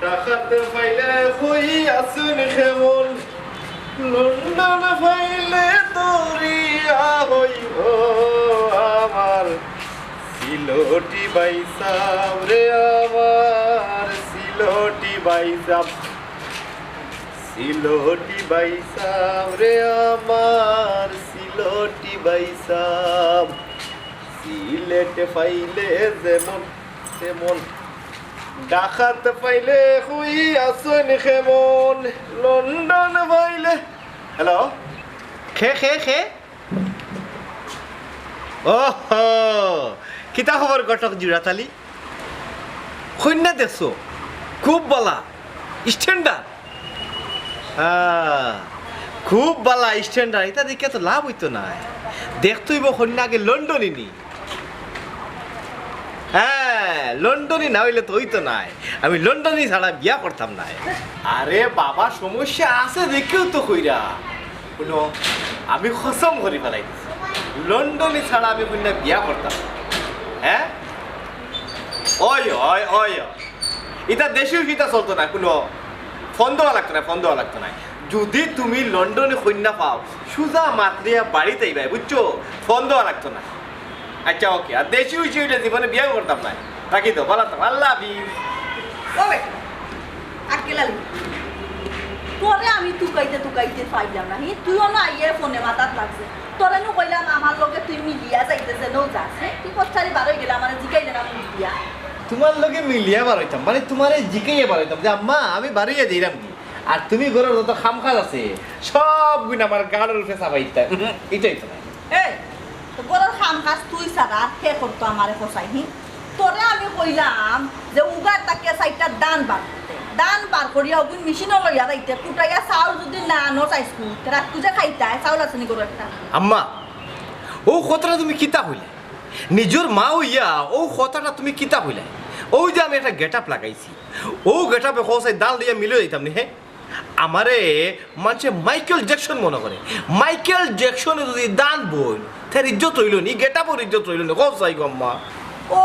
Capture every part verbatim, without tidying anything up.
ঢাকাত পাইলে কই আছইন কেমন, লন্ডন পাইলে দরিয়া হইব আমার। সিলটি বাইসাব রে আমার, সিলটি বাইসাব, সিলটি বাইসাব রে আমার, সিলটি বাইসাব। সিলেট পাইলে যেমন তেমন, ঢাকাত পাইলে কই আছইন কেমন, লন্ডন পাইলে। হ্যালো, খে খে খে। ওহো, কিতা খবর ঘটক জুড়াতালি? কইন্যা দেখছো? খুব বালা, স্ট্যান্ডার্ড। হ্যাঁ, খুব বালা স্ট্যান্ডার্ড। ইতা দেখিয়া তো লাভ অইতো নায়। দেখতে অইবো কইন্যা আগে লন্ডনি নি। হ্যাঁ, লন্ডনি না অইলে তো অইতো নায়। আমি লন্ডনি ছাড়া বিয়া করতাম নায়। আরে বাবা, সমস্যা আছে দেখিয়াউ তো কইরা। হুনো, আমি কসম করি ফালাই দিছি, লন্ডনি ছাড়া আমি কইন্যা বিয়া করতাম না। হ্যাঁ? ওই, ওই, ওই, ওই। ইতা দেশি উশি ইতা চলতো নায়, কুনু ফোন দেওয়া লাগতো নায়, ফোন দেওয়া লাগতো নায়। যুদি তুমি লন্ডনি কইন্যা পাও, সুজা মাত লইয়া বাড়িত আইবায়, বুঝছো? ফোন দেওয়া লাগতো নায়। আচ্ছা, ওকে। আর দেশি উশি অইলে জীবনে বিয়াউ করতাম নায়। রাখি দেও, ভালা থাকো, আল্লাহ হাফিজ। ও বেটা, আক্কেল আলী, তোরে আমি তুকাইতে তুকাইতে পাইলাম না। হি, তুইও না আইয়া ফোনে মাতাত লাগছে। তোরে নু কইলাম আমার লগে তুই মিলিয়া যাইতে যেন যাস, হে? তুই পথ ছাড়ি বার অই গেলে আমারে জিকাইলে না মুখ দিয়া। তোমার লগে মিলিয়া বার অইতাম, মানে তোমারে জিকাইয়া বার অইতাম যে, "আম্মা, আমি বারইয়া যাইরাম কি?" আর তুমি ঘরর যত কাম কাজ আছে, সব গুণ আমার গাড়র উপরে চাপাই দিতা। ইটাই তো না। এই, তো ঘরর কাম কাজ তুই ছাড়া আর কে করতো আমারে ফসাই, হি? তোরে আমি কইলাম যে উগার তাকে সাইডটা ধান বার করতে। ধান বার করিয়া ওগুন মেশিনো লইয়া যাইতে, কুটাইয়া চাউল যুদি না আনো চাইছু, তে রাইত কুজে খাইতায়, চাউল আছে নি ঘরো একটা? আম্মা, অউ কথাটা তুমি কিতা কইলে? নিজর মা অইয়া অউ কথাটা তুমি কিতা কইলে? অউ যে আমি একটা গেটআপ লাগাইছি, অউ গেটআপে কও চাই ধান লইয়া মিলো যাইতাম নি, হে? আমারে মানষে মাইকেল জ্যাকসন মনো করে। মাইকেল জ্যাকসনে যুদি ধান বইন, তার ইজ্জত রইলো নি, গেটআপর ইজ্জত রইলো নি, কও চাই গো আম্মা। ও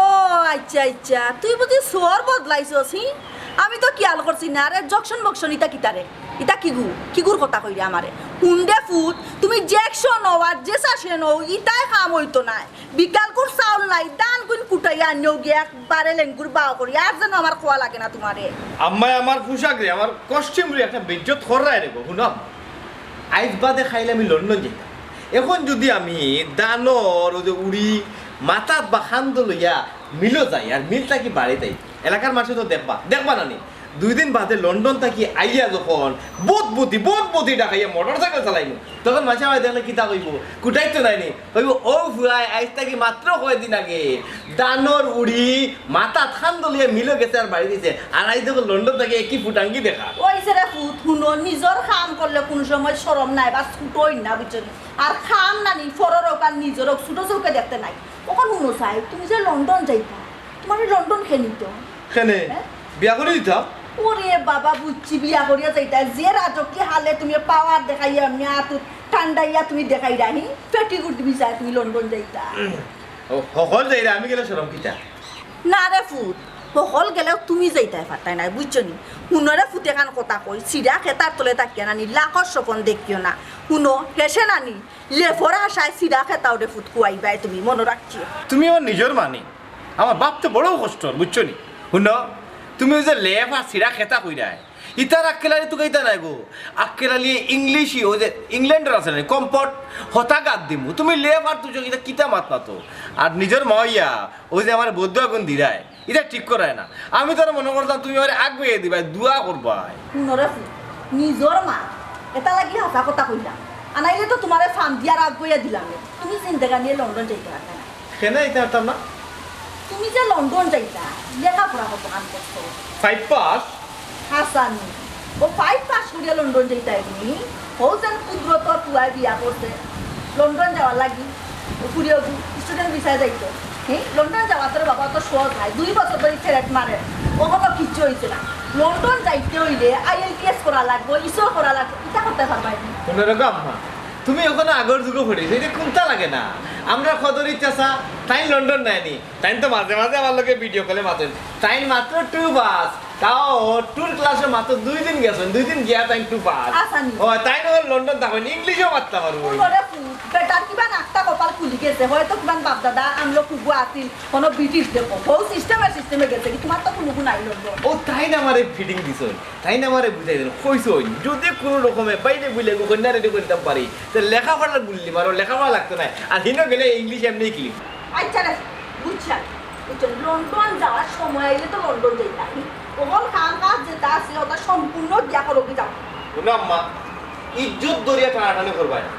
আচ্ছা, আচ্ছা, তুই বুঝি সর বদলাইছস, হি? আমি তো খিয়াল করছি না। আরে জ্যাকসন বকসন ইতা কিতা রে? ইতা কিগু? কিগুর কথা কইরে আমারে? হুন রে ফুত, তুমি জ্যাকসন অও আর যে চাষে নও, ইতায় কাম অইতো নায়। বিকালকুর চাউল নাই, ধান গুন কুটাইয়া আনিও গিয়া একবারে লেঙ্গুর বাও করি, আর যেন আমার খোয়া লাগে না তোমারে। আম্মায় আমার পোশাক রে, আমার costume রে একটা বেইজ্জত কররায় রে গো, হুনো। আইজ বাদে কাইল আমি লন্ডন যাইতাম। এখন যুদি আমি ধানর অউ যে উড়ি মাথাত বা কান্দো লইয়া মিলো যাই আর মিল থাকি বাড়িত আই, এলাকার মানষে তো দেখবা, দেখবা না নি? দুই দিন বাদে লন্ডন থাকি আইয়া যখন বুদবুদি, বুদবুদি ডাকাইয়া মোটরসাইকেল চালাইমু, তখন মানষে আমারে দেখলে কিতা কইবো? কুটাইত তো নায় নি? কইবো, "অউ ফুয়ায় আইজ থাকি মাত্র কয়দিন আগে ধানর উড়ি মাথাত কান্দো লইয়া মিলো গেছে আর বাড়িত আইছে, আর আইজ দেখো লন্ডন থাকি একই ফুটাঙ্গি দেখা।" অইছে রে ফুত, হুনো, নিজর কাম করলে কুনু সময় শরম নাই বা ছুটো অইন না, বুঝছো নি? আর কাম না নি, পরর অউক আর নিজর অউক, ছুটো চউখে দেখতে নাই। অখন হুনো চাই, তুমি যে লন্ডন যাইতা, তোমারে লন্ডন কে নিতো? কেনে? হ্যাঁ? বিয়া করি দিতাম। ওরে বাবা, বুঝছি, বিয়া করিয়া যাইতা। যে রাজকীয় হালে তুমি পাওয়ার দেখাইয়া, এমনে আতু ঠান্ডাইয়া তুমি দেখাইরা, হি? পেটিকুট দিবি চাই তুমি লন্ডন যাইতা। ও, হকল যাইরা, আমি গেলে শরম কিতা? না রে ফুত, হকল গেলেও তুমি যাইতায় পারতায় নায়, বুঝছো নি? হুনো রে ফুত, এখান কথা কই, ছিড়া খেতার তলে থাকিয়া না নি, লাখর স্বপন দেখিও না। হুনো, হেষে না নি, লেফর আশায় ছিড়া খেতাও রে ফুত খুয়াইবায় তুমি, মনো রাখিও। তুমি আমার নিজর মা নি, আমার ভাবতে বড় কষ্ট অর, বুঝছো নি? হুনো, তুমি অউ যে লেফ আর ছিড়া খেতা কইরায়, ইতার আক্কেল আলী তুকাইতা নায় গো। আক্কেল আলী ইংলিশি, অউ যে ইংল্যান্ডর আছে না, কম্পট, হতা গাত দিমু। তুমি লেফ আর তুষক ইতা কিতা মাত মাতো? আর নিজর মা অইয়া, অউ যে আমারে বদদোয়া গুন দিরায়, ইতা ঠিক কররায় না। আমি তো আরো মনো করতাম তুমি আমারে আগুয়াই দিবায়, দোয়া করবায়। হুনো রে ফুত, নিজর মা, এটার লাগি হাছা কথা কইলাম। আনাইলে তো তোমারে ফান্দিয়া আগুয়াই দিলাম নে। তুমি জিন্দেগানিয়ে লন্ডন যাইতে পারতায় না। কেনে যাইতে পারতাম না? তুমি যে লন্ডন যাইতা, লেখাপড়া কতখান করছো? Five pass. হাছা নি। অউ ফাইভ পাস করিয়া লন্ডন যাইতায় তুমি? অউ যেন কুদরতর ফুয়ায় বিয়া করছে। লন্ডন যাওয়ার লাগি। অউ ফুড়ি অগু, স্টুডেন্ট ভিসায় যাইতো। হে? লন্ডন যাওয়া তো রে বাবা অত সহজ নায়। দুই বছর ধরি ফেরেট মারে। অখনো কিচ্ছু অইছে না। লন্ডন যাইতে অইলে আইএলটিএস করা লাগবো, ইসো করা লাগবো। ইতা করতে পারবায় নি? হুনো রে গো আম্মা, তুমি অখনো আগর যুগো পড়ি, ইতা কুন্তা লাগে না। আমরার কদরি চাচা, তাইন লন্ডন নায় নি। তাইন তো মাঝে মাঝে আমার লগে ভিডিও কলে মাতইন। তাইন মাত্র টু পাস, তাও ট্যুর ক্লাসে মাত্র দুই দিন গেছইন, দুই দিন গিয়া তাইন টু পাস। আসানি। ও, তাইন অখন লন্ডন থাকইন, ইংলিশও মাততা পারইন। ওরে পুত, বেটার কিবা নাকটা কপাল খুলি গেছে, হয়তো কিবা বাপ দাদা আমলো কুগু আছিল, কোনো ব্রিটিশ দেখো, বউ সিস্টেমে সিস্টেমে গেছে, কি তোমার তো কোনো গুণ আইল না। ও, তাইন আমারে ফিটিং দিছইন, তাইন আমারে বুঝাই দিছইন, কইছইন, যদি কোনো রকমে বাইরে বুলে গো কন্যা রেডি করতাম পারি, তো লেখাপড়ার গুল্লি মারো, লেখাপড়া লাগতো না, আর হিনো গেলে ইংলিশ এমনি ক্লিক। আচ্ছা রে, বুঝছি আমি। বুঝছো, লন্ডন যাওয়ার সময় আইলে তো লন্ডন যাইতাম। অখন কাম কাজ যেটা আছে, ওটা সম্পূর্ণ গিয়া করো কি যাও। হুনো আম্মা, ইজ্জত ধরিয়া টানাটানি করবায় না।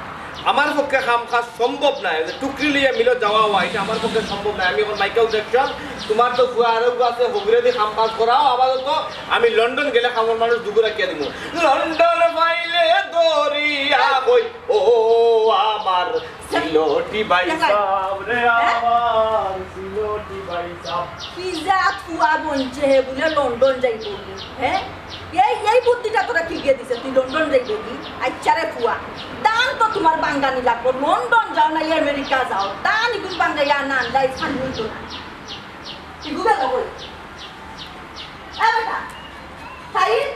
আমার পক্ষে কাম কাজ সম্ভব নায়, ওই যে টুকরি লইয়া মিলো যাওয়া আওয়া, এটা আমার পক্ষে সম্ভব নায়। আমি অখন মাইকেল জ্যাকসন, তোমার তো ফুয়া আরোগ্য আছে, হগুরে দি কাম কাজ করাও, আপাতত আমি লন্ডন গেলে কামর মানুষ দুগু রাখিয়া দিমু। লন্ডন পাইলে দরিয়া কই, ও আমার সিলটি ভাই সাব রে, হ্যাঁ? আমার সিলটি ভাই সাব। কি জাত ফুয়া বনছে হে বুলে লন্ডন যাইব, হ্যাঁ? এই, এই বুদ্ধিটা তোরে কে গিয়া দিছে, তুই লন্ডন যাইবে কি? আচ্ছা রে ফুয়া, দান তো তোমার বাঙ্গানি লাগবো, লন্ডন যাও না, আমেরিকা যাও, দান ইগুন বাঙ্গাইয়া না আনলাই খালি হইতো না। ইগু গেল কই? এ বেটা, সাইদ,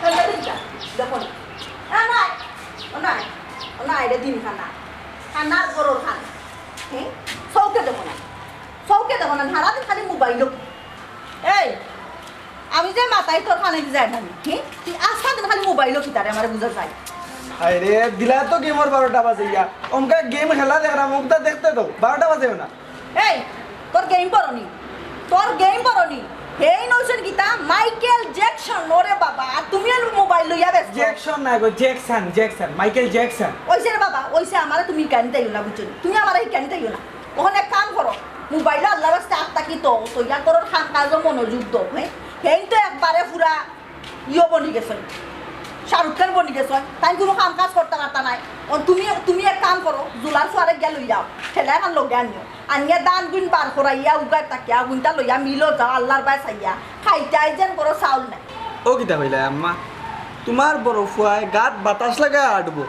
ফেলে দিন যা, দেখো না। না, নাই, ও নাই, ও নাই, এটা দিন খানা। খানার গরুর খানা। হুম? চৌকে দেখো না। চৌকে দেখো না, সারাদিন খালি মোবাইল। এই, আমি যে মাতাই তোর কানে দি যায় না, হুম? তুই আজকাল দিন খালি মোবাইল কিতারে আমারে বুঝা যায়। আরে, দিলা তো গেমর বারোটা বাজে গিয়া। অমকা গেম খেলা দেখরাম, অমকা দেখতে তো বারোটা বাজেও না। এই, তোর গেম পড়নি, তোর গেম পড়নি। হেই নইছেন কিতা? মাইকেল জ্যাকসন, ওরে বাবা, আর তুমি আর মোবাইল লইয়া ব্যস্ত। জ্যাকসন না গো, জ্যাকসন, জ্যাকসন, মাইকেল জ্যাকসন। ওইছে রে বাবা, ওইছে, আমারে তুমি হিকানি তাইও না, বুঝছো নি? তুমি আমারে হিকানি তাইও না। ওখানে এক কাম করো, মোবাইল আল্লাহর রাস্তায় আত্মা কি তো, তো ইয়া করো, কাম কাজও মনোযোগ দাও, হ্যাঁ? হেই তো একবারে পুরা ইয়ো বনি গেছইন, শাহরুখ খান বনি গেছইন, তাই কোনো কাম কাজ করতে পারতা নাই। ও তুমি, তুমি এক কাম করো, জুলার ফুয়ারে গিয়া লই যাও, ঠেলা এখন লগে আনিও, আনিয়া দান গুণ বার করাইয়া উগার তাকিয়া গুণটা লইয়া মিলো যাও, আল্লাহর বায় চাইয়া খাইতে আই যেন বড় চাউল নাই। ও কিতা কইলায় আম্মা, তোমার বড় ফুয়ায় গাত বাতাস লাগায় আটবো,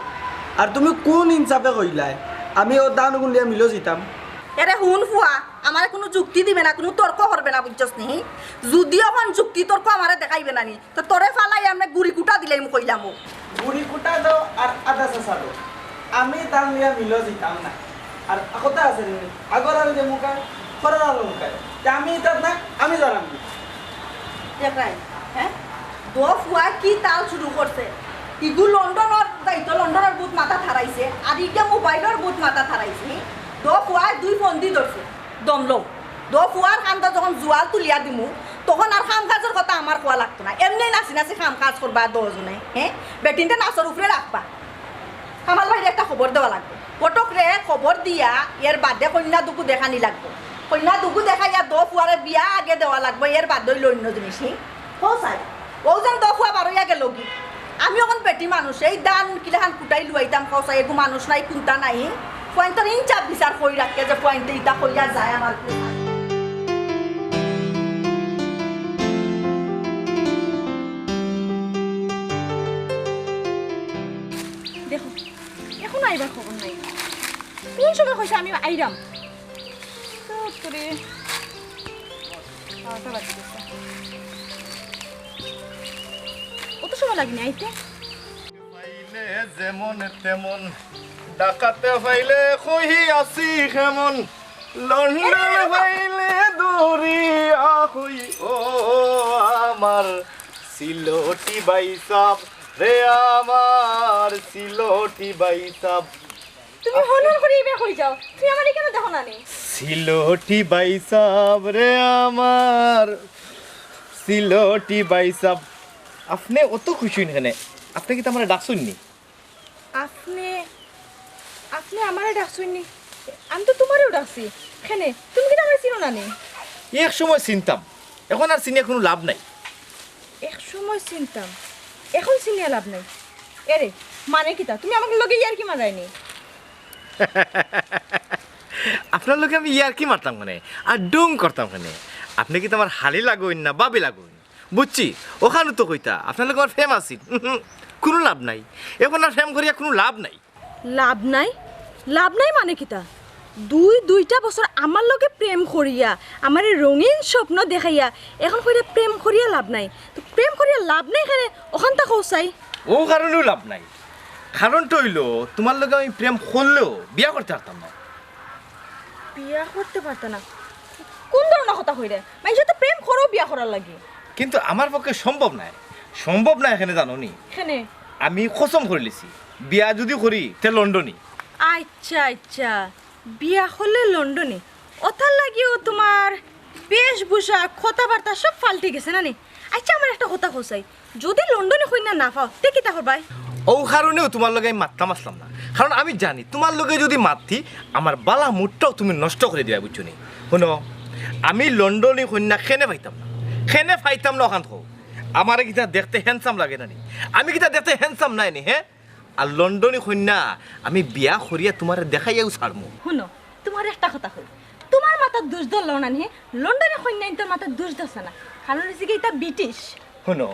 আর তুমি কোন ইনসাফে কইলায় আমি ও দান গুণ লইয়া মিলো যিতাম? এরে হুন ফুয়া, আমারে কোনো যুক্তি দিবে না, কোনো তর্ক করবে না, বুঝছস নি? যুদি অখন যুক্তি তর্ক আমারে দেখাইবে না নি, তো তোরে ফালাই আমরা গুড়ি কুটা দিলাইমু কইলাম। ও গুড়ি কুটা দাও আর আদা চাচা দাও, আমি দান লইয়া মিলো যিতাম না। আর কথা আছে নি, আগর আলু যে মুখায়, খরার আলু মুখায়, তে আমি ইতাত না, আমি জানাম নি। দেখরায়, হ্যাঁ? দো ফুয়া কি তাল শুরু করছে। ইগু লন্ডনর যাইতো, লন্ডনর ভূত মাথা থারাইছে, আর ইগু মোবাইলর ভূত মাথা থারাইছে। দো ফুয়া দুই ফন্দি ধরছে। দম লও। দো ফুয়ার কান্দো যখন জুয়াল তুলিয়া দিমু, তখন আর কাম কাজর কথা আমার কওয়া লাগতো না। এমনি নাচি নাচি কাম কাজ করবা দুইজনে, হ্যাঁ? বেটিনটা নাচর উপরে রাখবা। কামাল ভাইরে একটা খবর দেওয়া লাগবো। পটকরে খবর দিয়া এর বাদে কইন্যা দুগু দেখানি লাগবো। কইন্যা দুগু দেখাইয়া দো ফুয়ারে বিয়া আগে দেওয়া লাগবো, এর বাদে অইলো অইন্য জিনিস, হি? কও চাই। ও যেন দো ফুয়া বারইয়া গেল গি। আমি অখন বেটি মানুষ, এই দান কিলাখান কুটাই লুয়াইতাম, কও চাই, এগু মানুষ নাই, কুন্তা নাই, হি? ফুয়াইন্তর ইনসাফ বিচার কই রাখে যে ফুয়াইন্তে ইতা কইয়া যায় আমার। দেখো, এখন আইবার খবর নাই। কোন সময় কইছে আমি আইরাম? তো তোরে বারোটা বাজে গেছে। কত সময় লাগেনি আইতে? পাইলে যেমন তেমন, ডাকাতে পাইলে কই আছি কেমন, লন্ডন পাইলে দৌড়িয়া কই, ও আমার সিলটি ভাই সাব রে, আমার সিলটি ভাই সাব। তুমি হন হন করি ইবা কই যাও? তুমি আমারে কেনে দেখো না নি? সিলটি ভাই সাব রে আমার, সিলটি ভাই সাব। আপনে অত খুশি অইন কেনে? আপনে কিতা আমারে ডাকছইন নি? আপনে, আপনে আমারে ডাকছইন নি? আমি তো তোমারেও ডাকছি। কেনে? তুমি কিতা আমারে চিনো না নি? এক সময় চিনতাম, এখন আর চিনিয়া কুনু লাভ নাই। এক সময় চিনতাম, এখন চিনিয়া লাভ নাই। এরে, মানে কিতা? তুমি আমার লগে ইয়ার্কি মারায় নি? আপনার লগে আমি ইয়ার্কি মারতাম কেনে, আর ঢং করতাম কেনে? আপনে কিতা আমার হালি লাগইন না ভাবি লাগইন? বুঝছি, অখানউ তো কইতা, আপনার লগে আমার প্রেম আছিল। উহুম, কুনু লাভ নাই। এখন আর প্রেম করিয়া কুনু লাভ নাই। লাভ নাই? লাভ নাই মানে কিতা? দুই দুইটা বছর আমার লগে প্রেম করিয়া, আমারে রঙিন স্বপ্ন দেখাইয়া, এখন কইরা প্রেম করিয়া লাভ নাই। তো প্রেম করিয়া লাভ নাই কেনে, অখানতা কও চাই। অউ কারণেউ লাভ নাই। কারণটা অইলো, তুমার লগে আমি প্রেম করলেও বিয়া করতে পারতাম না। বিয়া করতে পারতা না? কোন ধরনর কথা কইরে? মাইনষে তো প্রেম করেউ বিয়া করার লাগি। কিন্তু আমার পক্ষে সম্ভব নায়। সম্ভব নায় কেনে জানো নি? কেনে? আমি কসম করিলিছি, বিয়া যুদি করি, তে লন্ডনি। আইচ্ছা, আইচ্ছা, বিয়া করলে লন্ডনি। অতার লাগিউ তুমার বেশভূষা, কথাবার্তা সব পাল্টি গেছে না নি? আইচ্ছা, আমার একটা কথা কও চাই, যুদি লন্ডনি কইন্যা না পাও, তে কিতা করবায়? অউ কারণেউ তুমার লগে আমি মাততাম আছলাম না, কারণ আমি জানি তুমার লগে যুদি মাতি, আমার বালা mood-টাও তুমি নষ্ট করি দিবায়, বুঝছো নি? হুনো, আমি লন্ডনি কইন্যা কেনে পাইতাম না, কেনে পাইতাম না অখান কও। আমারে কিতা দেখতে handsome লাগে না নি? আমি কিতা দেখতে handsome নায় নি, হে? আর লন্ডনি কইন্যা আমি বিয়া করিয়া তুমারে দেখাইয়াউ ছাড়মু। হুনো, তুমারে একটা কথা কই, তুমার মাথাত দুষ ধরলো না নি, হে? লন্ডনি কইন্যা ইনতর মাথাত দুষ ধরছে না, কারণ অইছে গি ইতা ব্রিটিশ। হুনো,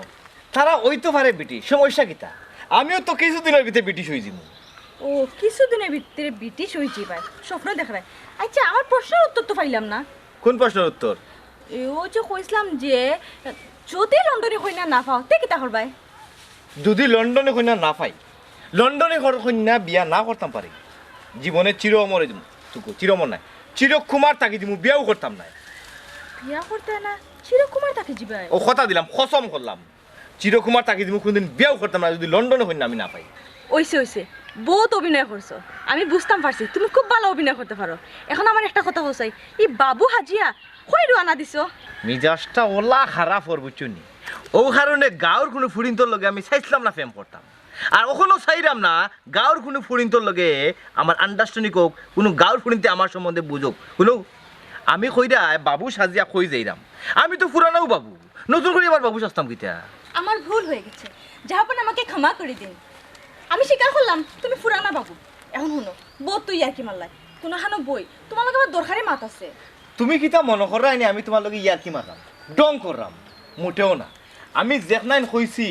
তারা অইতো পারে ব্রিটিশ, সমস্যা কিতা? আমিও তো কিছুদিনর ভিতরে ব্রিটিশ অইযিমু। ও, কিছুদিনর ভিতরে ব্রিটিশ অইযিবায়, স্বপ্ন দেখরায়। আইচ্ছা, আমার প্রশ্নর উত্তর তো পাইলাম না। কোন প্রশ্নর উত্তর? এ, অউ যে কইছলাম যে, যুদি লন্ডনি কইন্যা না পাও, তে কিতা করবায়? যুদি লন্ডনি কইন্যা না পাই, লন্ডনি কইন্যা বিয়া না করতাম পারি, জীবনে চির অমর অই দিমু। তুকু চির অমর নায়, চিরকুমার থাকি দিমু, বিয়াউ করতাম নায়। বিয়া করতায় না, চিরকুমার থাকি যিবায়? অউ কথা দিলাম, কসম করলাম, চিরকুমার থাকি দিমু, কুনুদিন বিয়াউ করতাম না, যুদি লন্ডনি কইন্যা আমি না পাই। অইছে, অইছে, বউত অভিনয় করছো, আমি বুঝতাম পারছি, তুমি খুব ভালা অভিনয় করতে পারো। এখন আমার একটা কথা কও চাই, ই বাবু হাজিয়া কই রওয়ানা দিছো? মিজাজটা অলা খারাপ অর, বুঝছো নি? অউ কারণে গাউর কুনু ফুড়িন্তর লগে আমি চাইছলাম না প্রেম করতাম, আর অখনো চাইরাম না গাউর কুনু ফুড়িন্তর লগে আমার understanding অউক, কুনু গাউর ফুড়িন্তে আমার সম্বন্ধে বুঝউক। হুনো, আমি কইরায় বাবু সাজিয়া কই যাইরাম? আমি তো পুরানাউ বাবু, নতুন করি আবার বাবু সাজতাম কিতা? আমার ভুল হয়ে গেছে, জাহাপন আমাকে ক্ষমা করে দিন। আমি স্বীকার করলাম তুমি পুরানা বাবু। এখন হুনো, বউত তো ইয়ার্কি মারলায়, কুনুখানো বই, তুমার লগে আমার দরকারি মাত আছে। তুমি কিতা মনো কররায় নি আমি তুমার লগে ইয়ার্কি মাররাম, ঢং কররাম? মোটেও না। আমি যেখনাইন কইছি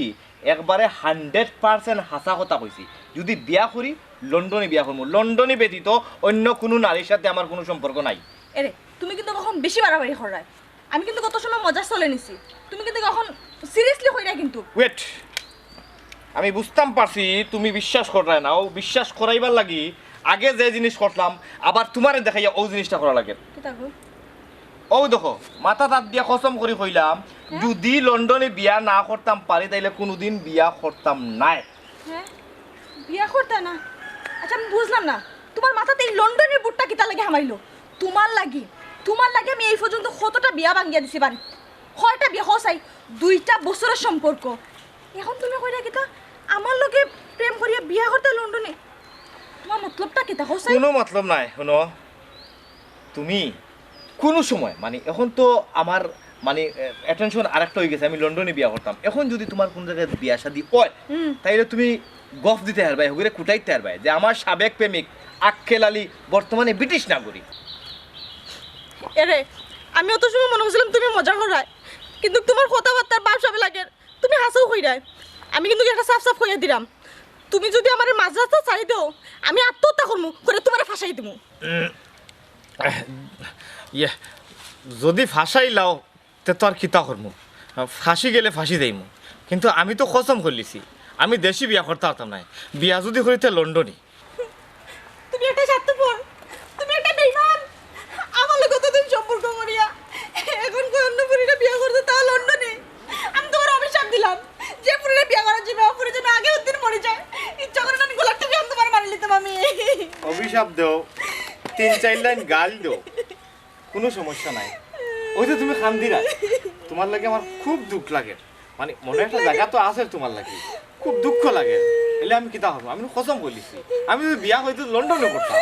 একবারে hundred percent হাছা কথা কইছি। যুদি বিয়া করি, লন্ডনি বিয়া করমু। লন্ডনি ব্যতীত অইন্য কুনু নারীর সাথে আমার কুনু সম্পর্ক নাই। এরে, তুমি কিন্তু অখন বেশি বাড়াবাড়ি কররায়। আমি কিন্তু অত সময় মজা চলে নিছি, তুমি কিন্তু অখন seriously কইরায় কিন্তু। Wait, আমি বুঝতাম পারছি তুমি বিশ্বাস কররায় না। অউ বিশ্বাস করাইবার লাগি আগে যে জিনিস করলাম, আবার তুমারে দেখাইয়া অউ জিনিসটা করা লাগে। কিতা গো? অউ দেখো, মাথাত আত দিয়া কসম করি কইলাম, হ্যাঁ? যুদি লন্ডনি বিয়া না করতাম পারি, তাইলে কুনুদিন বিয়া করতাম নায়। হ্যাঁ? বিয়া করতায় না? আইচ্ছা, আমি বুঝলাম না, তুমার মাথাত ই লন্ডনি ভূতটা কিতার লাগি হামাইলো? তুমার লাগি, তুমার লাগি আমি এই পর্যন্ত কতটা বিয়া ভাঙ্গিয়া দিছি বাড়িত। কয়টা বিয়া, কও চাই? দুইটা বছরর সম্পর্ক। এখন তুমি কইরায় কিতা? আমার লগে প্রেম করিয়া বিয়া করতায় লন্ডনি? তুমার মতলবটা কিতা, কও চাই? কুনু মতলব নাই। হুনো, তুমি কুনু সময়, মানে, এখন তো আমার, মানে, এ, attention আরেকটা অই গেছে, আমি লন্ডনি বিয়া করতাম। এখন যুদি তুমার কুনু জাগাত বিয়া শাদি অয়, হুম। তাইলে তুমি গফ দিতে পারবায়, হগুরে কুটাইতে পারবায় যে আমার সাবেক প্রেমিক আক্কেল আলী বর্তমানে ব্রিটিশ নাগরিক। এরে, আমি অত সময় মনো করছিলাম তুমি মজা কররায়, কিন্তু তুমার কথাবার্তার ভাব সাবে লাগের তুমি হাছাউ কইরায়। আমি কিন্তু একটা সাফ সাফ কইয়া দিরাম, তুমি যুদি আমারে মাঝ রাস্তাত ছাড়ি দেও, আমি আত্মহত্যা করমু, কইরা তুমারে ফাঁসাই দিমু। ইয়ে, যুদি ফাঁসাইলাও, তে তো আর কিতা করমু? ফাঁসি গেলে ফাঁসি যাইমু। কিন্তু আমি তো কসম করিলিছি, আমি দেশি বিয়া করতাম পারতাম নায়। বিয়া যুদি করি, তে লন্ডনি। তুমি একটা স্বার্থপর, তুমি একটা বেইমান। আমার লগে অতদিন সম্পর্ক করিয়া এখন কই অন্য ফুড়িরে বিয়া করছো, তাও লন্ডনি। আমি তুমারে অভিশাপ দিলাম, যে ফুড়িরে বিয়া করার জন্য, অউ ফুড়ি যেন আগে অউদিন মরি যায়। ইচ্ছা করি না, আমি গলার টিপে তুমারে মারিলিতাম আমি। অভিশাপ দেও, তিন চাইর লাইন গাইল দেও, কুনু সমস্যা নাই। অউ যে তুমি কান্দিরায়, তুমার লাগি আমার খুব দুখ লাগের। মানে, মনো একটা জাগা তো আছে তুমার লাগি, খুব দুখ লাগের। অইলে আমি কিতা করমু? আমি কসম করিলিছি, আমি যুদি বিয়া করতাম, লন্ডনে করতাম।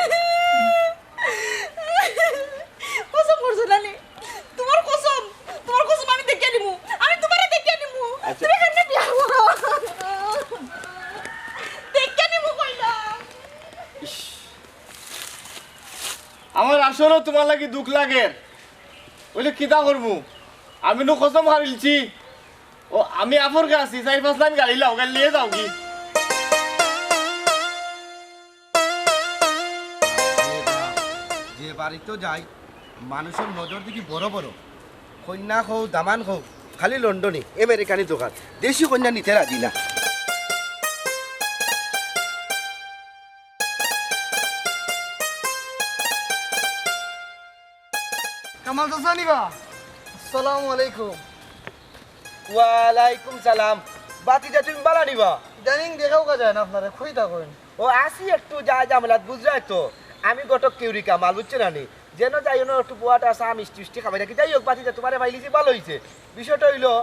কসম করছো না নি? তুমার কসম, তুমার কসম আমি দেখিয়া নিমু, আমি তুমারে দেখিয়া নিমু। আইচ্ছা। তুমি কেমনে বিয়া করো? দেখিয়া নিমু কইলাম। ইশ। আমার আসলেউ তুমার লাগি দুখ লাগের। অইলে কিতা করমু? আমি নু কসম হারিলছি। ও, আমি আফরকে আছি, চাইর পাঁচ লাইন গাইলিলাও, গাইলিয়া যাওগি। যে বাড়িত যাই, মানুষর নজর দেখি বড় বড়। কইন্যা কও, দামান কও, খালি লন্ডনি, আমেরিকানি দোকান। দেশি কইন্যা নিতে রাজি না। কামাল চাচা নি বা? আসসালামু আলাইকুম। ওয়ালাইকুম সালাম। ভাতিজা, তুমি বালা নি বা? ইদানিং দেখাউ কা যায় না আপনারে, কই থাকইন? ও, আছি একটু যা ঝামেলাত, বুঝরায় তো। আমি ঘটক কেউরি কামাল, বুঝছো না নি? যেন যাই না, একটু বুয়া টা চা মিষ্টি মিষ্টি খাবাই রাখি। যাই হোক, ভাতিজা, তুমারে পাইলিছি, বালা অইছে। বিষয়টা অইলো,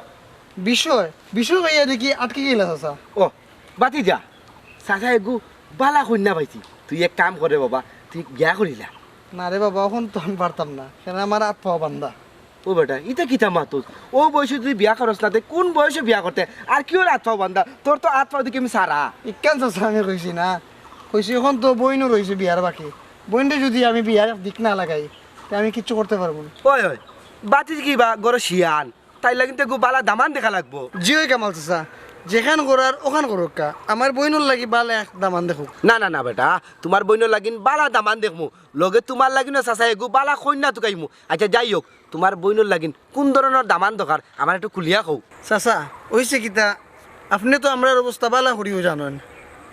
বিষয়? বিষয় কইয়া দেখি আটকি গেলা চাচা। ও, ভাতিজা, চাচা এগু বালা কইন্যা পাইছি। তুই এক কাম কর রে বাবা, তুই বিয়া করিলা। না রে বাবা, অখন তো আমি পারতাম না, কেনে আমার আত পাও বান্ধা। ও বেটা, ইতা কিতা মাতস? অউ বয়সো তুই বিয়া করস না, তে কুন বয়সো বিয়া করতে? আর কিওর আত পাও বান্ধা? তোর তো আত পাও দেখি আমি সারা। ইখান চাচা আমি কইছি না, কইছি অখন তো বইনও রইছে বিয়ার বাকি। বইনরে যুদি আমি বিয়ার দিক না লাগাই, তে আমি কিচ্ছু করতে পারমু না। ওই, ওই, ভাতিজা কিবা ঘরো শিয়ান, তাইর লাগি তো এগু বালা দামান দেখা লাগবো। জি অয় কামাল চাচা, যেখান করার অখান করউক্কা, আমার বইনর লাগি বালা এক দামান দেখউক। না, না, না বেটা, তুমার বইনর লাগিন বালা দামান দেখমু, লগে তুমার লাগিনও চাচা এগু বালা কইন্যা তুকাইমু। আচ্ছা, যাই হোক, তুমার বইনর লাগিন কুন ধরনর দামান দরকার, আমারে একটু খুলিয়া কও। চাচা, অইছে কিতা, আপনে তো আমরার অবস্থা বালা করিউ জানইন,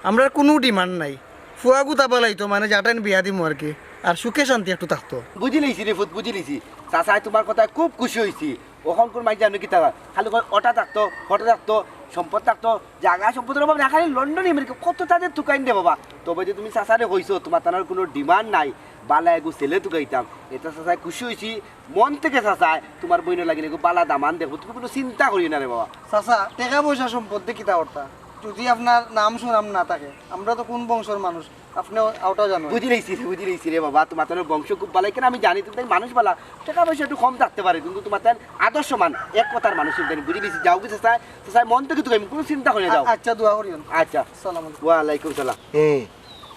আমরার কুনু demand নাই, ফুয়াগু তা বালাই তো, মানে, যেটাইন বিয়া দিমু আর কি, আর সুখে শান্তি একটু থাকতো। বুঝিলিছি রে ফুত, বুঝিলিছি। চাচায় তুমার কথায় খুব খুশি অইছি। অখনকুর মাইনষে জানো কিতা, খালি কয় অটা থাকতো, হটা থাকতো, সম্পদ থাকতো, জাগা সম্পদর অভাব না, খালি লন্ডনি আমেরিকা কত তাদের তুকাইন দে বাবা। তবে যে তুমি চাচারে কইছো তুমার তানর কুনু demand নাই, বালা এগু ছেলে তুকাইতাম, এতে চাচায় খুশি অইছি। মন থাকি চাচায় তুমার বইনর লাগিন এগু বালা দামান দেখমু, তুমি কুনু চিন্তা করিও না রে বাবা। চাচা, টেকা পয়সা সম্পদ দি কিতা করতা? যুদি আপনার নাম সুনাম না থাকে, আমরা তো কুন বংশর মানুষ, আপনে অটা জানইন। বুঝিলিছি রে, বুঝিলিছি রে বাবা, তুমার তানর বংশ খুব বালা, কেনে আমি জানি তুমি তাইন মানুষ বালা, টেকা পয়সা একটু কম থাকতে পারে, কিন্তু তুমার তাইন আদর্শমান, এক কথার মানুষ তুমি তাইন, বুঝিলিছি। যাও গি চাচায়, চাচায় মন থাকি তুকাইমু, কুনু চিন্তা করিও না, যাও। আ-, আচ্ছা, দোয়া করিও। আচ্ছা। আসসালামু আলাইকুম। ওয়ালাইকুম সালাম। এ,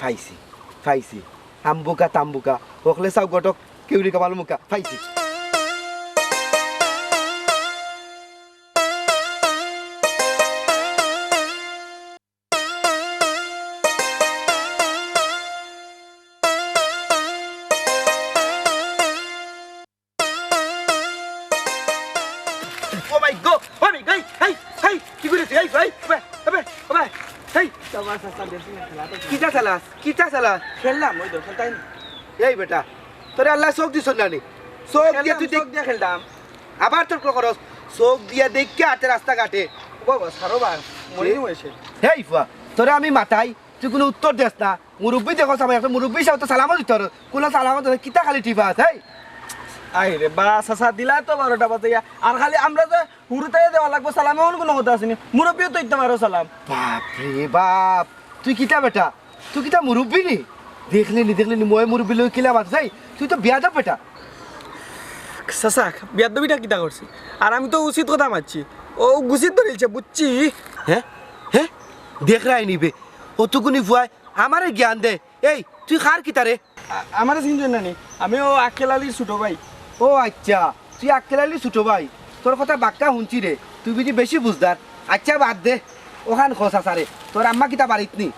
পাইছি, পাইছি। আম্বুকা তাম্বুকা, অকলে চাও ঘটক, কেউরি কামাল মুকা, পাইছি। Oh my God! Oh my God! হেই, হেই, হেই, কি করিস? হেই, হেই, ওবে, ওবে, ওবে, হেই। চাচা, চাচা, দেখছি না, খেলা তো কিতা চালাস? কিতা চালাস? খেললাম, ওই তো, খেলতাই না। এই বেটা, তোরে আল্লায় চউখ দিছইন না নি? চউখ দিয়া খেললাম, তুই দেখ-, চউখ দিয়া খেলতাম। আবার তর্ক করস? চউখ দিয়া দেখিয়া আটে রাস্তাঘাটে। বাবা, ছাড়ো বা, মরে কি? নিমু এসে। হেই ফুয়া, তোরে আমি মাতাই, তুই কুনু উত্তর দেস না। মুরব্বি দেখো, সবাই একটা মুরব্বি হিসাবে তো সালামও দিতে পারো। কুনু সালামও দিতে, কিতা খালি টিপা আছে, হেই? আই রে বা, চাচা, দিলা তো বারোটা বাজাইয়া। আর খালি আমরা যে হুরুতাইয়া দেওয়া লাগবো সালাম, এমন কুনু কথা আছে নি? মুরব্বিও তো দিতে পারো সালাম। বাপ রে বাপ, তুই কিতা বেটা? তুই কিতা মুরব্বি নি? দেখলে নি, দেখলে নি, মই মুরব্বি লই কিলা মাত যাই? তুই তো বিয়াদব বেটা। চাচা, বিয়াদবিটা কিতা করছি? আর আমি তো উচিত কথা মাতছি। ও গুছিত ধরিলছে, বুঝছি। হে? হে? দেখরায় নি বে। অতগুনি ফুয়ায় আমারে জ্ঞান দে। এই, তুই কার কিতা রে? আ-, আমারে চিনছইন না নি? আমি অউ আক্কেল আলীর ছুটো ভাই। ও আইচ্ছা, তুই আক্কেল আলীর ছুটো ভাই। তোর কথা বাক্কা হুনছি রে। তুই বুঝি বেশি বুঝদার। আইচ্ছা, বাদ দে। অখান ক চাচারে, তোর আম্মা কিতা বাড়িত নি?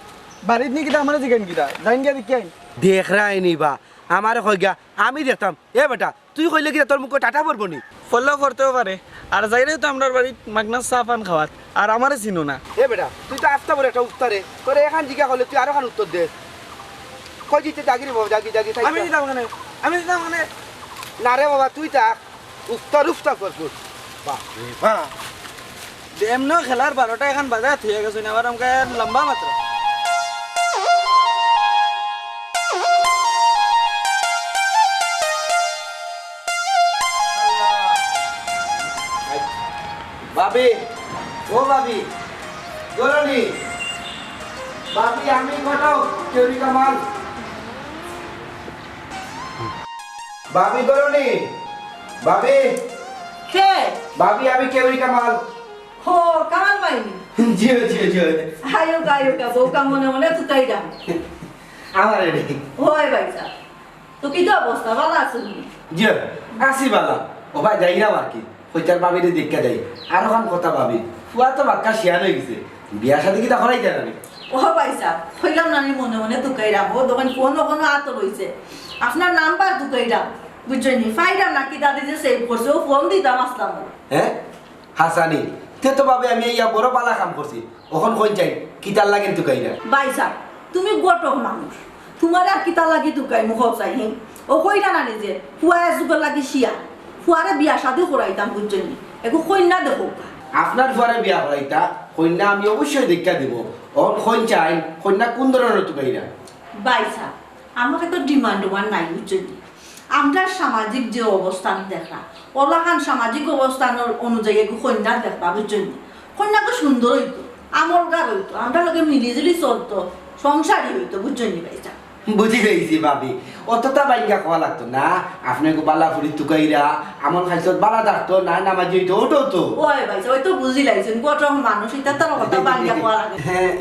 বাড়িত নি কিতা, আমারে জিগাইন কিতা? যাইন গিয়া দেখিয়া আইন। দেখরায় নি বা, আমারে কইগা, আমি দেখতাম। এ বেটা, তুই কইলে কিতা তোর মুখো টাটা পড়বো নি? পড়লেও পড়তেও পারে। আর যাইরায় তো আমরার বাড়িত মাগনা চা পান খাওয়াত। আর আমারে চিনো না। এ বেটা, তুই তো আস্তা বড় একটা উস্তা রে। তোরে এখান জিগা করলে তুই আরোখান উত্তর দে। কই দিতে যাগি রে বাবা, যাগি, যাগি, থাক, আমি থাক। দিতাম কেনে? আমি দিতাম কেনে? না রে বাবা, তুই থাক। উস্তার উস্তা কর কর। বাপ রে বাপ। এমনেও খেলার বারোটা এখান বাজাত অইয়া গেছে না, আবার আমাকে লম্বা মাত্র। ভাবি, ও ভাবি, ঘরো নি? ভাবি, আমি ঘটক, কেউরি কামাল। ভাবি, ঘরো নি? ভাবি। কে? ভাবি, আমি কেউরি কামাল। হো, কামাল ভাই নি? জি অয়, জি অয়, জি অয়। আইও গা, আইও গা, বউকা মনে মনে তুতাই দাম। আমারে নি? ওই ভাই সাহেব, তো কিতা অবস্থা, ভালা আছো নি? জি অয়, আছি ভালা। ও ভাই, যাইরাম আর কি। কইতার ভাবিরে দেখিয়া যাই। আরোখান কথা ভাবি। ফুয়া তো বাক্কা শিয়ান অই গেছে। বিয়া শাদি কিতা করাইতায় না নি? ও ভাইসাব, কইলাম না নি মনে মনে তুকাইরাম, ও দোকান ফোন ওখানো আতো রইছে, আপনার নাম্বার তুকাইরাম, বুঝছইন নি? পাইরাম না, কিতা দি যে সেভ করছে, ও ফোন দিতাম আসলাম। হ্যাঁ, হাসানি, তে তো ভাবি আমি ইয়া বড় বালা কাম করছি। অখন কইন চাইন, কিতার লাগি তুকাইরা? ভাইসাব, তুমি ঘটক মানুষ, তুমারে আর কিতার লাগি তুকাইমু কও চাই, হি? ও কইরা না নিজে, ফুয়া এ যুগর লাগি শিয়া, ফুয়ারে বিয়া শাদি করাইতাম, বুঝছইন নি? এগু কইন্যা দেখো। আপনার ফুয়ারে বিয়া করাইতা, কইন্যা আমি অবশ্যই দেখিয়া দিমু। অখন কইন চাইন, কইন্যা কুন ধরনর তুকাইরা? ভাইসাব, আমার তো ডিমান্ড ওয়ান নাই, বুঝছইন নি? আমরার সামাজিক যে অবস্থান দেখরা, অলাখান সামাজিক অবস্থানর অনুযায়ী এগু কইন্যা দেখবা, বুঝছইন নি? কইন্যা তো সুন্দর অইতো, আমলগার অইতো, আমরার লগে মিলিজুলি চলতো, সংসারী অইতো, বুঝছইন নি ভাইসাব? বুঝি গেছি ভাবি, অতটা বাইঙ্গা কওয়া লাগতো না। আপনে এগু বালা ফুরি তুকাইরা, আমল খাইছত বালা থাকতো, না নামাজি অইতো, ওটাও তো। ওই ভাইসাব, ওই তো বুঝি লাইছইন, ঘটক মানুষ, ইতা তার কথা বাইঙ্গা কওয়া লাগে। হ্যাঁ,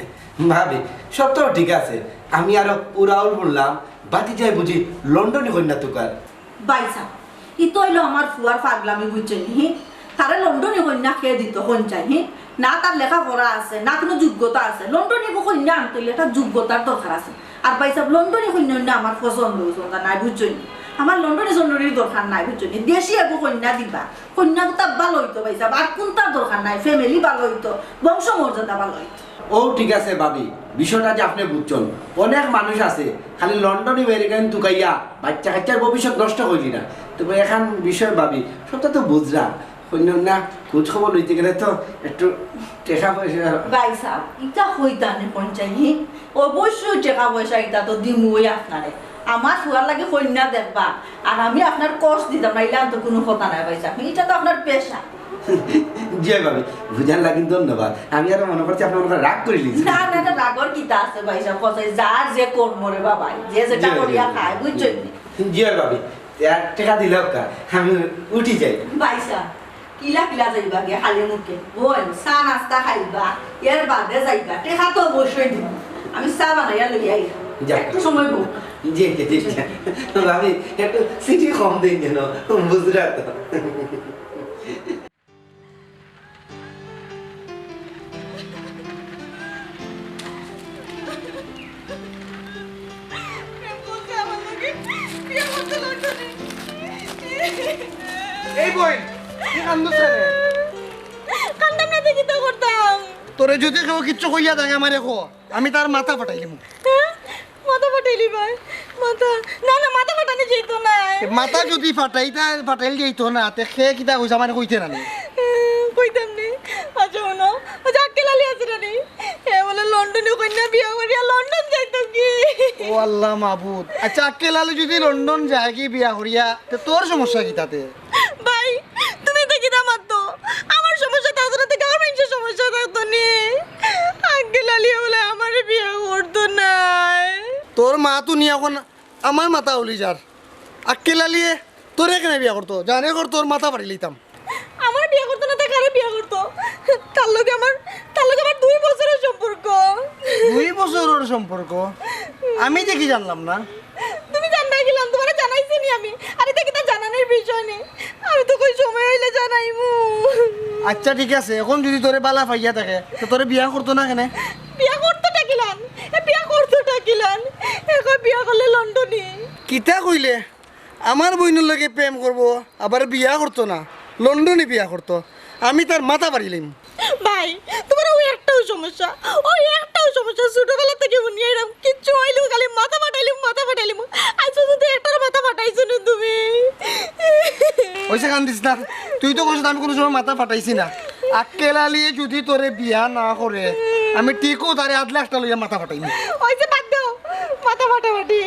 ভাবি, সব তো ঠিক আছে। আমি আরো উড়াউড় করলাম, বাতি যাই বুঝি লন্ডনি কইন্যা তুকার। ভাইসাব, ই তো অইলো আমার ফুয়ার পাগলামি, বুঝছইন নি? হি? তারে লন্ডনি কইন্যা কে দিতো, কইন চাইন, হি? না তার লেখাপড়া আছে, না কুনু যোগ্যতা আছে। লন্ডনি এগু কইন্যা আনতে অইলে একটা যোগ্যতার দরকার আছে। আর ভাইসাব, লন্ডনি কইন্যা অইন্যা আমার পছন্দ অইছে না, নাই, বুঝছইন নি? আমার লন্ডনি সন্ডনির দরকার নাই, বুঝছইন নি? দেশি এগু কইন্যা দিবা, কইন্যা কুনতা ভালা অইতো ভাইসাব, আর কুনতার দরকার নাই, ফ্যামিলি ভালা অইতো, বংশ মর্যাদা ভালা অইতো। ও ঠিক আছে ভাবি, বিষয়টা যে আপনে বুঝছইন, অনেক মানুষ আছে খালি লন্ডনি আমেরিকান তুকাইয়া বাইচ্চা কাইচ্চার ভবিষ্যৎ নষ্ট করিলিরা। তবে এখান বিষয় ভাবি, সবটা তো বুঝরা, কইন্যা না খোঁজ খবর লইতে গেলে তো একটু টেকা পয়সা। ভাইসাব, ইতা কইতা নি কইন চাইন, হি? অবশ্যই টেকা পয়সা ইতা তো দিমুই আপনারে। আমার ফুয়ার লাগি কইন্যা দেখবা, আর আমি আপনার কষ্ট দিতাম না, ইলান তো কুনু কথা নাই ভাইসাব, ইতা তো আপনার পেশা। জি ভাবি, বুঝার লাগি ধন্যবাদ। আমি আরো মনে করছি আপনে মনে করেন রাগ করিলিছইন। না, না, না, রাগর কিতা আছে ভাইসাব, কও চাইন যার যে কর্ম রে বাবা, যে যেটা জি, জি, করিয়া জি। খায়, বুঝছইন নি? জি ভাবি, তে আর টেকা দিলাউক্কা, আমি উঠি যাই। ভাইসাব, কিলা কিলা যাইবা গিয়া খালি মুখে? বইন, চা নাস্তা খাইবা, এর বাদে যাইবা। টেকা তো অবশ্যই দিমু। আমি চা বানাইয়া লইয়া আইরাম। যাক। একটু সময় বউক্কা। জি, জি, জি। ভাবি, একটু চিনি কম দেইন যেন, বুঝরা তো। এই বইন, তুই কান্দছ কেনে? কান্দতাম না তে কিতা করতাম? তোরে যুদি কেউ কিচ্ছু কইয়া থাকে আমারে ক, আমি তার মাথা ফাটাইলিমু। হ্যাঁ? মাথা ফাটাইলিবায়? মাথা? না, না, মাথা ফাটানি যাইতো নায়। এ, মাথা যুদি ফাটাইতা, ফাটাইল যাইতো না, তে কে কিতা কইছে আমারে কইতে না নি? কইতাম নি। আচ্ছা, হুনো, ওই যে আক্কেল আলী আছে না নি? হে বলে লন্ডনি কইন্যা বিয়া করিয়া লন্ডন যাইতো কি? ও আল্লাহ মাবুদ। আচ্ছা, আক্কেল আলী যুদি লন্ডন যায় কি বিয়া করিয়া, তে তোর সমস্যা কিতা তে? ভাই, তুমি ইতা কিতা মাতো? আমার সমস্যা থাকতো না, তে গাঁওর মানষর সমস্যা থাকতো নি? আক্কেল আলী বলে আমারে বিয়া করতো নায়। তোর মা তো নি অখন আমার মাথা উলি যার। আক্কেল আলীয়ে তোরে কেনে বিয়া করতো? জানে কর তোর মাথা ফাটাইলিতাম। আমারে বিয়া করতো না, তে কারে বিয়া করতো? তার লগে আমার, তার লগে আমার দুই বছরর সম্পর্ক। দুই বছরর সম্পর্ক? আমি দেখি জানলাম না। তুমি জানবায় কিলান? তুমারে জানাইছি নি আমি? আরে, ইতা কিতা জানানির বিষয় নি? আমি তো কই সময় অইলে জানাইমু। আচ্ছা, ঠিক আছে, অখন যুদি তোরে বালা পাইয়া থাকে, তে তোরে বিয়া করতো না কেনে? বিয়া করতোটা কিলান? এ, বিয়া করতোটা কিলান? এ কয় বিয়া করলে লন্ডনি। কিতা কইলে? আমার বইনর লগে প্রেম করবো, আবার বিয়া করতো না, লন্ডনি বিয়া করতো। আমি তার মাথা ফাটাইলিমু। ভাই, তুমার ওই একটাউ সমস্যা, ওই একটাউ সমস্যা। ছোটবেলা থাকি হুনিয়া আইরাম, কিচ্ছু অইলেউ খালি মাথা ফাটাইলিমু, মাথা ফাটাইলিমু। আইজ পর্যন্ত একটারও মাথা ফাটাইছো না তুমি। অইছে, কান্দিস না। তুই তো কইছস আমি কুনু সময় মাথা ফাটাইছি না। আক্কেল আলীয়ে যুদি তোরে বিয়া না করে, আমি ঠিকউ তারে আধলা একটা লইয়া মাথা ফাটাইমু। অইছে, বাদ দেও, মাথা ফাটাফাটি।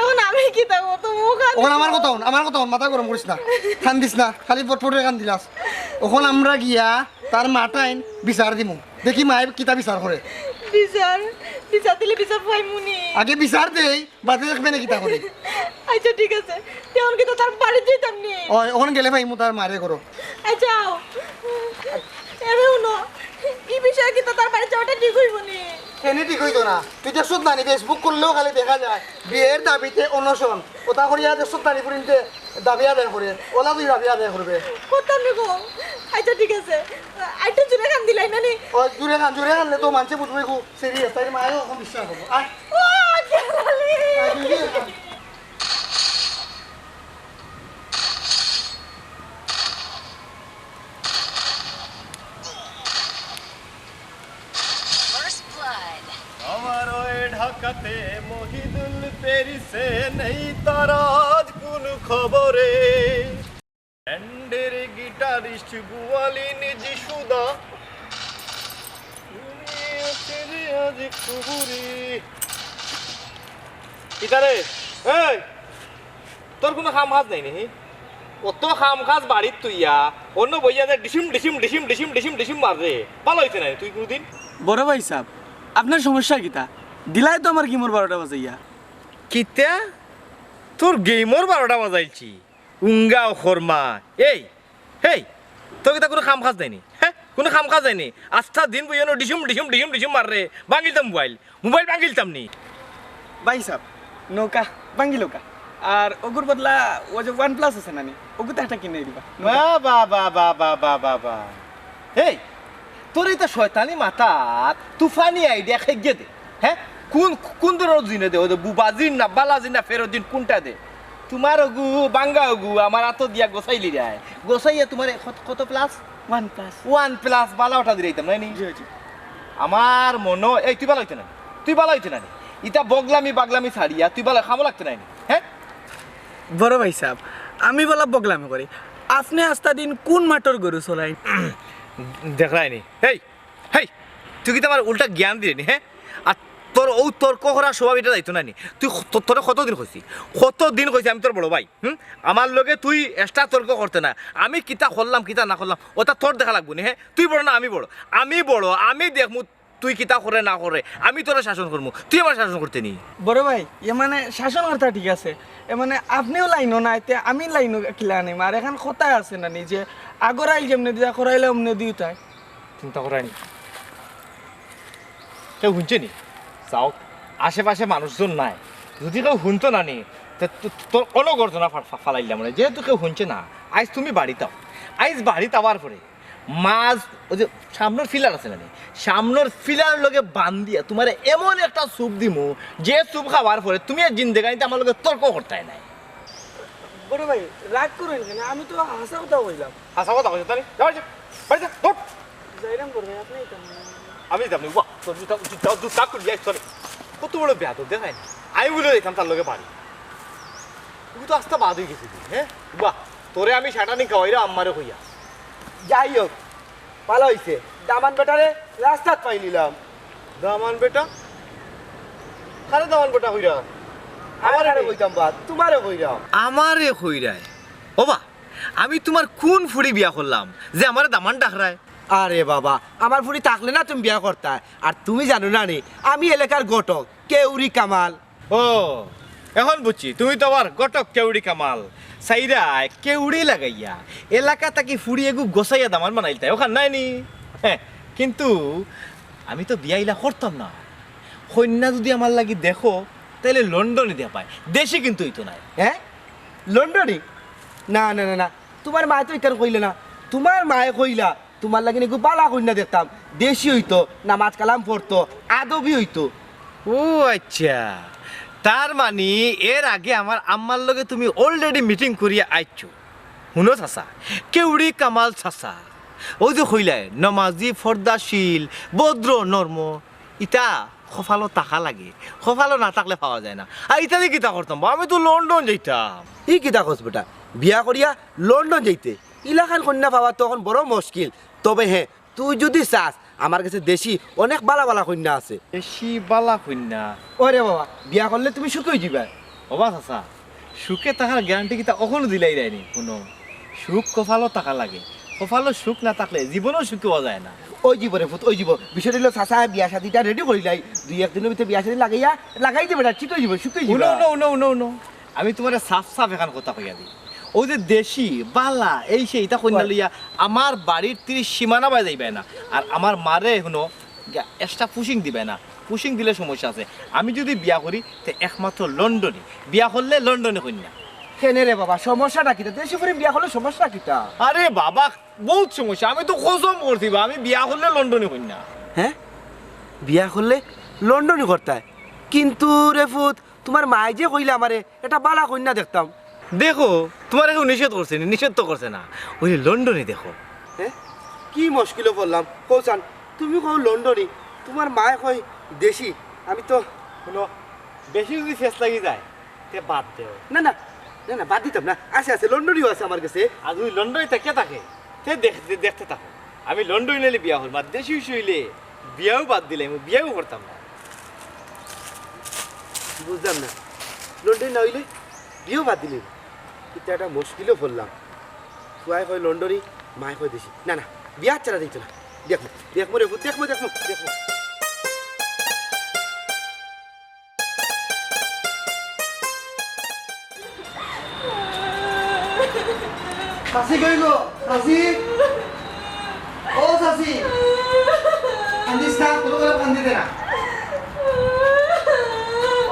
অখন আমি কিতা করতাম? অখন আমার কথা হুন, আমার কথা হুন, মাথা গরম করিস না। কান্দিস না, খালি ফটফট করি কান্দিলাস। অখন আমরা গিয়া তার মাটাইন বিচার দিমু। দেখি মায়ে কিতা বিচার করে। বিচার? বিচার দিলে বিচার পাইমু নি? আগে বিচার দেই, বাদে দেখবে নে কিতা করে। আচ্ছা, ঠিক আছে। তে অখন কিতা তার বাড়িত যাইতাম নি? অয়, অখন গেলে পাইমু তার মারে করো। আচ্ছা, আও। এরে হুনো, ই বিষয়ে কিতা তার বাড়িত যাওয়াটা ঠিক অইবো নি? কেনে ঠিক অইতো না? তুই দেখছত না নি, Facebook খুললেও খালি দেখা যায় বিয়ার দাবিতে অনশন। কথা করিয়া দেখছত না নি, পুরিন্তে দাবি আদায় করে, অলা তুই দাবি আদায় করবে। কথা নি গো, আচ্ছা ঠিক আছে, আইটা জুরে কান দিলাই না নি? ও জুরে কান, জুরে কানলে তো মানষে বুঝবো, এগু সিরিয়াস, তাই মায়েও এখন বিশ্বাস করবো। আয়। ও, গেলালি। আয়, জুরে কান। First blood. আমার ওই ঢাকাতে মহিদুল প্যারিসে নেই তার আজ কোন খবরে। ব্যান্ডের গিটারিস্ট গুয়ালিন যিশুদা, তুমি আছো রে আজ কবরে। কিতারে? এই, তোর কুনু কাম কাজ নাই নি? অত কাম কাজ বাড়িত থইয়া অনো বইয়া যে ডিসিম, ডিসিম, ডিসিম, ডিসিম, ডিসিম, ডিসিম মাররে। ভালা অইছে না নি তুই কুনুদিন? বড় ভাইসাব, আপনার সমস্যা কিতা? দিলায় তো আমার গেমর বারোটা বাজাইয়া। কিতা? তোর গেমর বারোটা বাজাইলছি? উঙ্গা ও খরমা। এই, হেই, তোর কিতা কুনু কাম কাজ নাই নি? হে? কুনু কাম কাজ নাই নি? আস্তা দিন বইয়া অনো ডিসিম, ডিসিম, ডিসিম, ডিসিম মাররে। ভাঙ্গিলতাম মোবাইল। মোবাইল ভাঙ্গিলতাম নি। ভাইসাব, নৌকা ভাঙ্গিলউক্কা। আর অগুর বদলা অউ যে OnePlus আছে না নি? অগুতে একটা কিনাই দিবা। বাহ, বাহ, বাহ। হেই, তোর ইতা শয়তানি মাথাত তুফানি আইডিয়া খাইগে দে। হে? কুন, কুন ধরনর জিনে দে? অউ যে বুবা জিন না, বালা জিন না, ফেরত জিন কুনটা দে? তুমার অগু, ভাঙ্গা অগু, আমার আতো দিয়া গছাইলিরায়। গছাইয়া তুমার কত, কত plus? OnePlus। OnePlus, বালা ওটা দিরাইতাম, নায় নি? জি, জি। আমার মনো, এই তুই বালা অইতে না নি? তুই বালা অইতে না নি? ইতা বগলামি বাগলামি ছাড়িয়া তুই বালা কামো লাগতে নায় নি? হে? বড় ভাইসাব, আমি বালা বগলামি করি? আপনে আস্তা দিন কুন মাঠর গরু চলাইন? দেখরায় নি? হেই, হেই, তুই কিতা আমারে উল্টা জ্ঞান দিরে নি, হে? আর তোর অউ তর্ক করার স্বভাব ইটা যাইতো নায় নি। তুই ক-, তো-, তোরে কতদিন কইছি? কতদিন কইছি আমি তোর বড় ভাই, হুম? আমার লগে তুই extra তর্ক করতে না। আমি কিতা করলাম, কিতা না করলাম, ওটা তোর দেখা লাগবো নি, হে? তুই বড় না আমি বড়? আমি বড়, আমি দেখমু তুই কিতা করে না করে, আমি তোরে শাসন করমু, তুই আমারে শাসন করতে নি। বড় ভাই, এ মানে শাসন করতা ঠিক আছে, এ মানে আপনেও লাইনো নাই, তে আমি লাইনো কিলা আনিম? আর এখান কথা আছে না নি যে আগর আইল যেমনে দিয়া করাইলে অমনে দিও তাই। চিন্তা করায় নি। কেউ হুনছে নি? চাও, আশেপাশে মানুষজন নাই, যুদি কেউ হুনতো না নি, তে তো-, তোর অনো গর্জনা ফা-, ফা-, ফালাইলাম মানে, যেহেতু কেউ হুনছে না, আইজ তুমি বাড়িত আও, আইজ বাড়িত আওয়ার পরে মাছ, ওই যে সামনর ফিলার আছে না নি? সামনর ফিলার লগে বান্ধিয়া তুমারে এমন একটা চুপ দিমু, যে চুপ খাওয়ার পরে তুমি আর জিন্দেগানিতে আমার লগে তর্ক করতায় নায়। বড় ভাই, রাগ করইন কেনে? আমি তো হাছা কথা কইলাম। হাছা কথা কইছ তাইলে? যা বাড়ি যা, বাড়ি যা, দৌড়। যাইরাম বড় ভাই, আপনে এটা আমি যাইতাম নি, ওয়া, তোর জুতা, জুতা, জুতা খুলি আইস তোরে। কত বড় বেয়াদব দেখায়। আমি বুলে যাইতাম তার লগে বাড়ি। তুই তো আস্তা বাদ অই গেছিলি, হে? বাহ, তোরে আমি শাটানি খাওয়াইরাম আম্মারে কইয়া। যাই হোক, ভালা অইছে, দামান বেটারে রাস্তাত পাইলিলাম। দামান বেটা? কারে দামান বেটা কইরা? আমারে আরে কইতাম বা, তুমারে কইরাম। আমারে কইরায়? ওবা, আমি তুমার কুন ফুড়ি বিয়া করলাম যে আমারে দামান ডাকরায়? আরে বাবা, আমার ফুড়ি থাকলে না তুমি বিয়া করতায়। আর তুমি জানো না নি, আমি এলাকার ঘটক, কেউড়ি কামাল। ও, এখন বুঝছি, তুমি তো আবার ঘটক কেউড়ি কামাল। চাইরায় কেউড়ি লাগাইয়া এলাকা থাকি ফুড়ি এগু গছাইয়া দামান বানাইলতায়, অখান নায় নি? হে, কিন্তু আমি তো বিয়া ইলা করতাম না। কইন্যা যুদি আমার লাগি দেখো, তাইলে লন্ডনি দেখাইবায়, দেশি কিন্তু অইতো নায়। হে? লন্ডনি? না, না, না, না, তুমার মায়ে তো ইখান কইলে না। তুমার মায়ে কইলা, তুমার লাগি এগু বালা কইন্যা দেখতাম, দেশি অইতো, নামাজ কালাম পড়তো, আদবি অইতো। ও আইচ্ছা, তার মানি এর আগে আমার আম্মার লগে তুমি already meeting করিয়া আইছো। হুনো চাচা, কেউড়ি কামাল চাচা, অউ যে কইলায় নমাজি, পর্দাশীল, ভদ্র, নম্র, ইতা কপালো থাকা লাগে, কপালো না থাকলে পাওয়া যায় না। আর ইতা দি কিতা করতাম বা, আমি তো লন্ডন যাইতাম। ই কিতা কস বেটা, বিয়া করিয়া লন্ডন যাইতে? ইলাখান কইন্যা পাওয়া তো অখন বড় মুশকিল। তবে হে, তুই যুদি চাস, আমার গেছে দেশি অনেক বালা বালা কইন্যা আছে। দেশি বালা কইন্যা? ওরে বাবা, বিয়া করলে তুমি সুখী অইযিবায়। ওবা চাচা, সুখে থাকার গ্যারান্টি কিতা অখনো দিলাইরায় নি? হুনো, সুখ কপালো থাকা লাগে, কপালো সুখ না থাকলে জীবনও সুখী অওয়া যায় না। অইযিবো রে ফুত, অইযিবো। বিষয়টা অইলো চাচা বিয়া শাদিটা রেডি করিলাই, দুই এক দিনর ভিতরে বিয়া শাদি লাগাইয়া, লাগাই দে বেটা, ঠিক অইযিবো, সুখী অইযিবো। হুনো, হুনো, হুনো, হুনো, হুনো। আমি তুমারে সাফ সাফ এখান কথা কইয়া দি। অউ যে দেশি, বালা, এই সেই, ইতা কইন্যা লইয়া আমার বাড়ির তিরিশ সীমানা বায় যাইবায় না। আর আমার মারে হুনো, গা-, extra পুশিং দিবায় না। পুশিং দিলে সমস্যা আছে। আমি যুদি বিয়া করি, তে একমাত্র লন্ডনি। বিয়া করলে লন্ডনি কইন্যা। কেনে রে বাবা, সমস্যাটা কিতা? দেশি ফুড়িন বিয়া করলে সমস্যা কিতা? আরে বাবা, বউত সমস্যা। আমি তো কসম করছি বা, আমি বিয়া করলে লন্ডনি কইন্যা। হে? বিয়া করলে লন্ডনি করতায়? কিন্তু রে ফুত, তুমার মায়ে যে কইলা আমারে, এটা বালা কইন্যা দেখতাম। দেখো, তুমারে কেউ নিষেধ করছে নি? নিষেধ তো করছে না। অইলে লন্ডনি দেখো। হে? কি মুশকিলো পড়লাম? কও চাইন, তুমি কও লন্ডনি, তুমার মায়ে কয় দেশি। আমি তো হুনো, বেশি যুদি ফেস লাগি যায়, তে বাদ দেও। না, না, না, না, বাদ দিতাম না। আছে, আছে, লন্ডনিও আছে আমার গেছে। আর যুদি লন্ডনি থাকে, থাকে, তে দেখ-, দে-, দেখতে থাকো। আমি লন্ডনি অইলে বিয়া করমু, আর দেশি উশি অইলে বিয়াও বাদ দিলাইমু, বিয়াও করতাম না। বুঝলাম না, লন্ডনি না অইলে বিয়াও বাদ দিলাইমু। কিন্তু একটা মুশকিলো পড়লাম। ফুয়ায় কয় লন্ডনি, মায়ে কয় দেশি। না, না, বিয়া ছাড়া দিতো না। দেখমু, দেখমু রে ফুত, দেখমু, দেখমু, দেখমু। চাচি কই গো? চাচি? ও চাচি, কান্দিস না, কোনো কথা কান্দি দে না।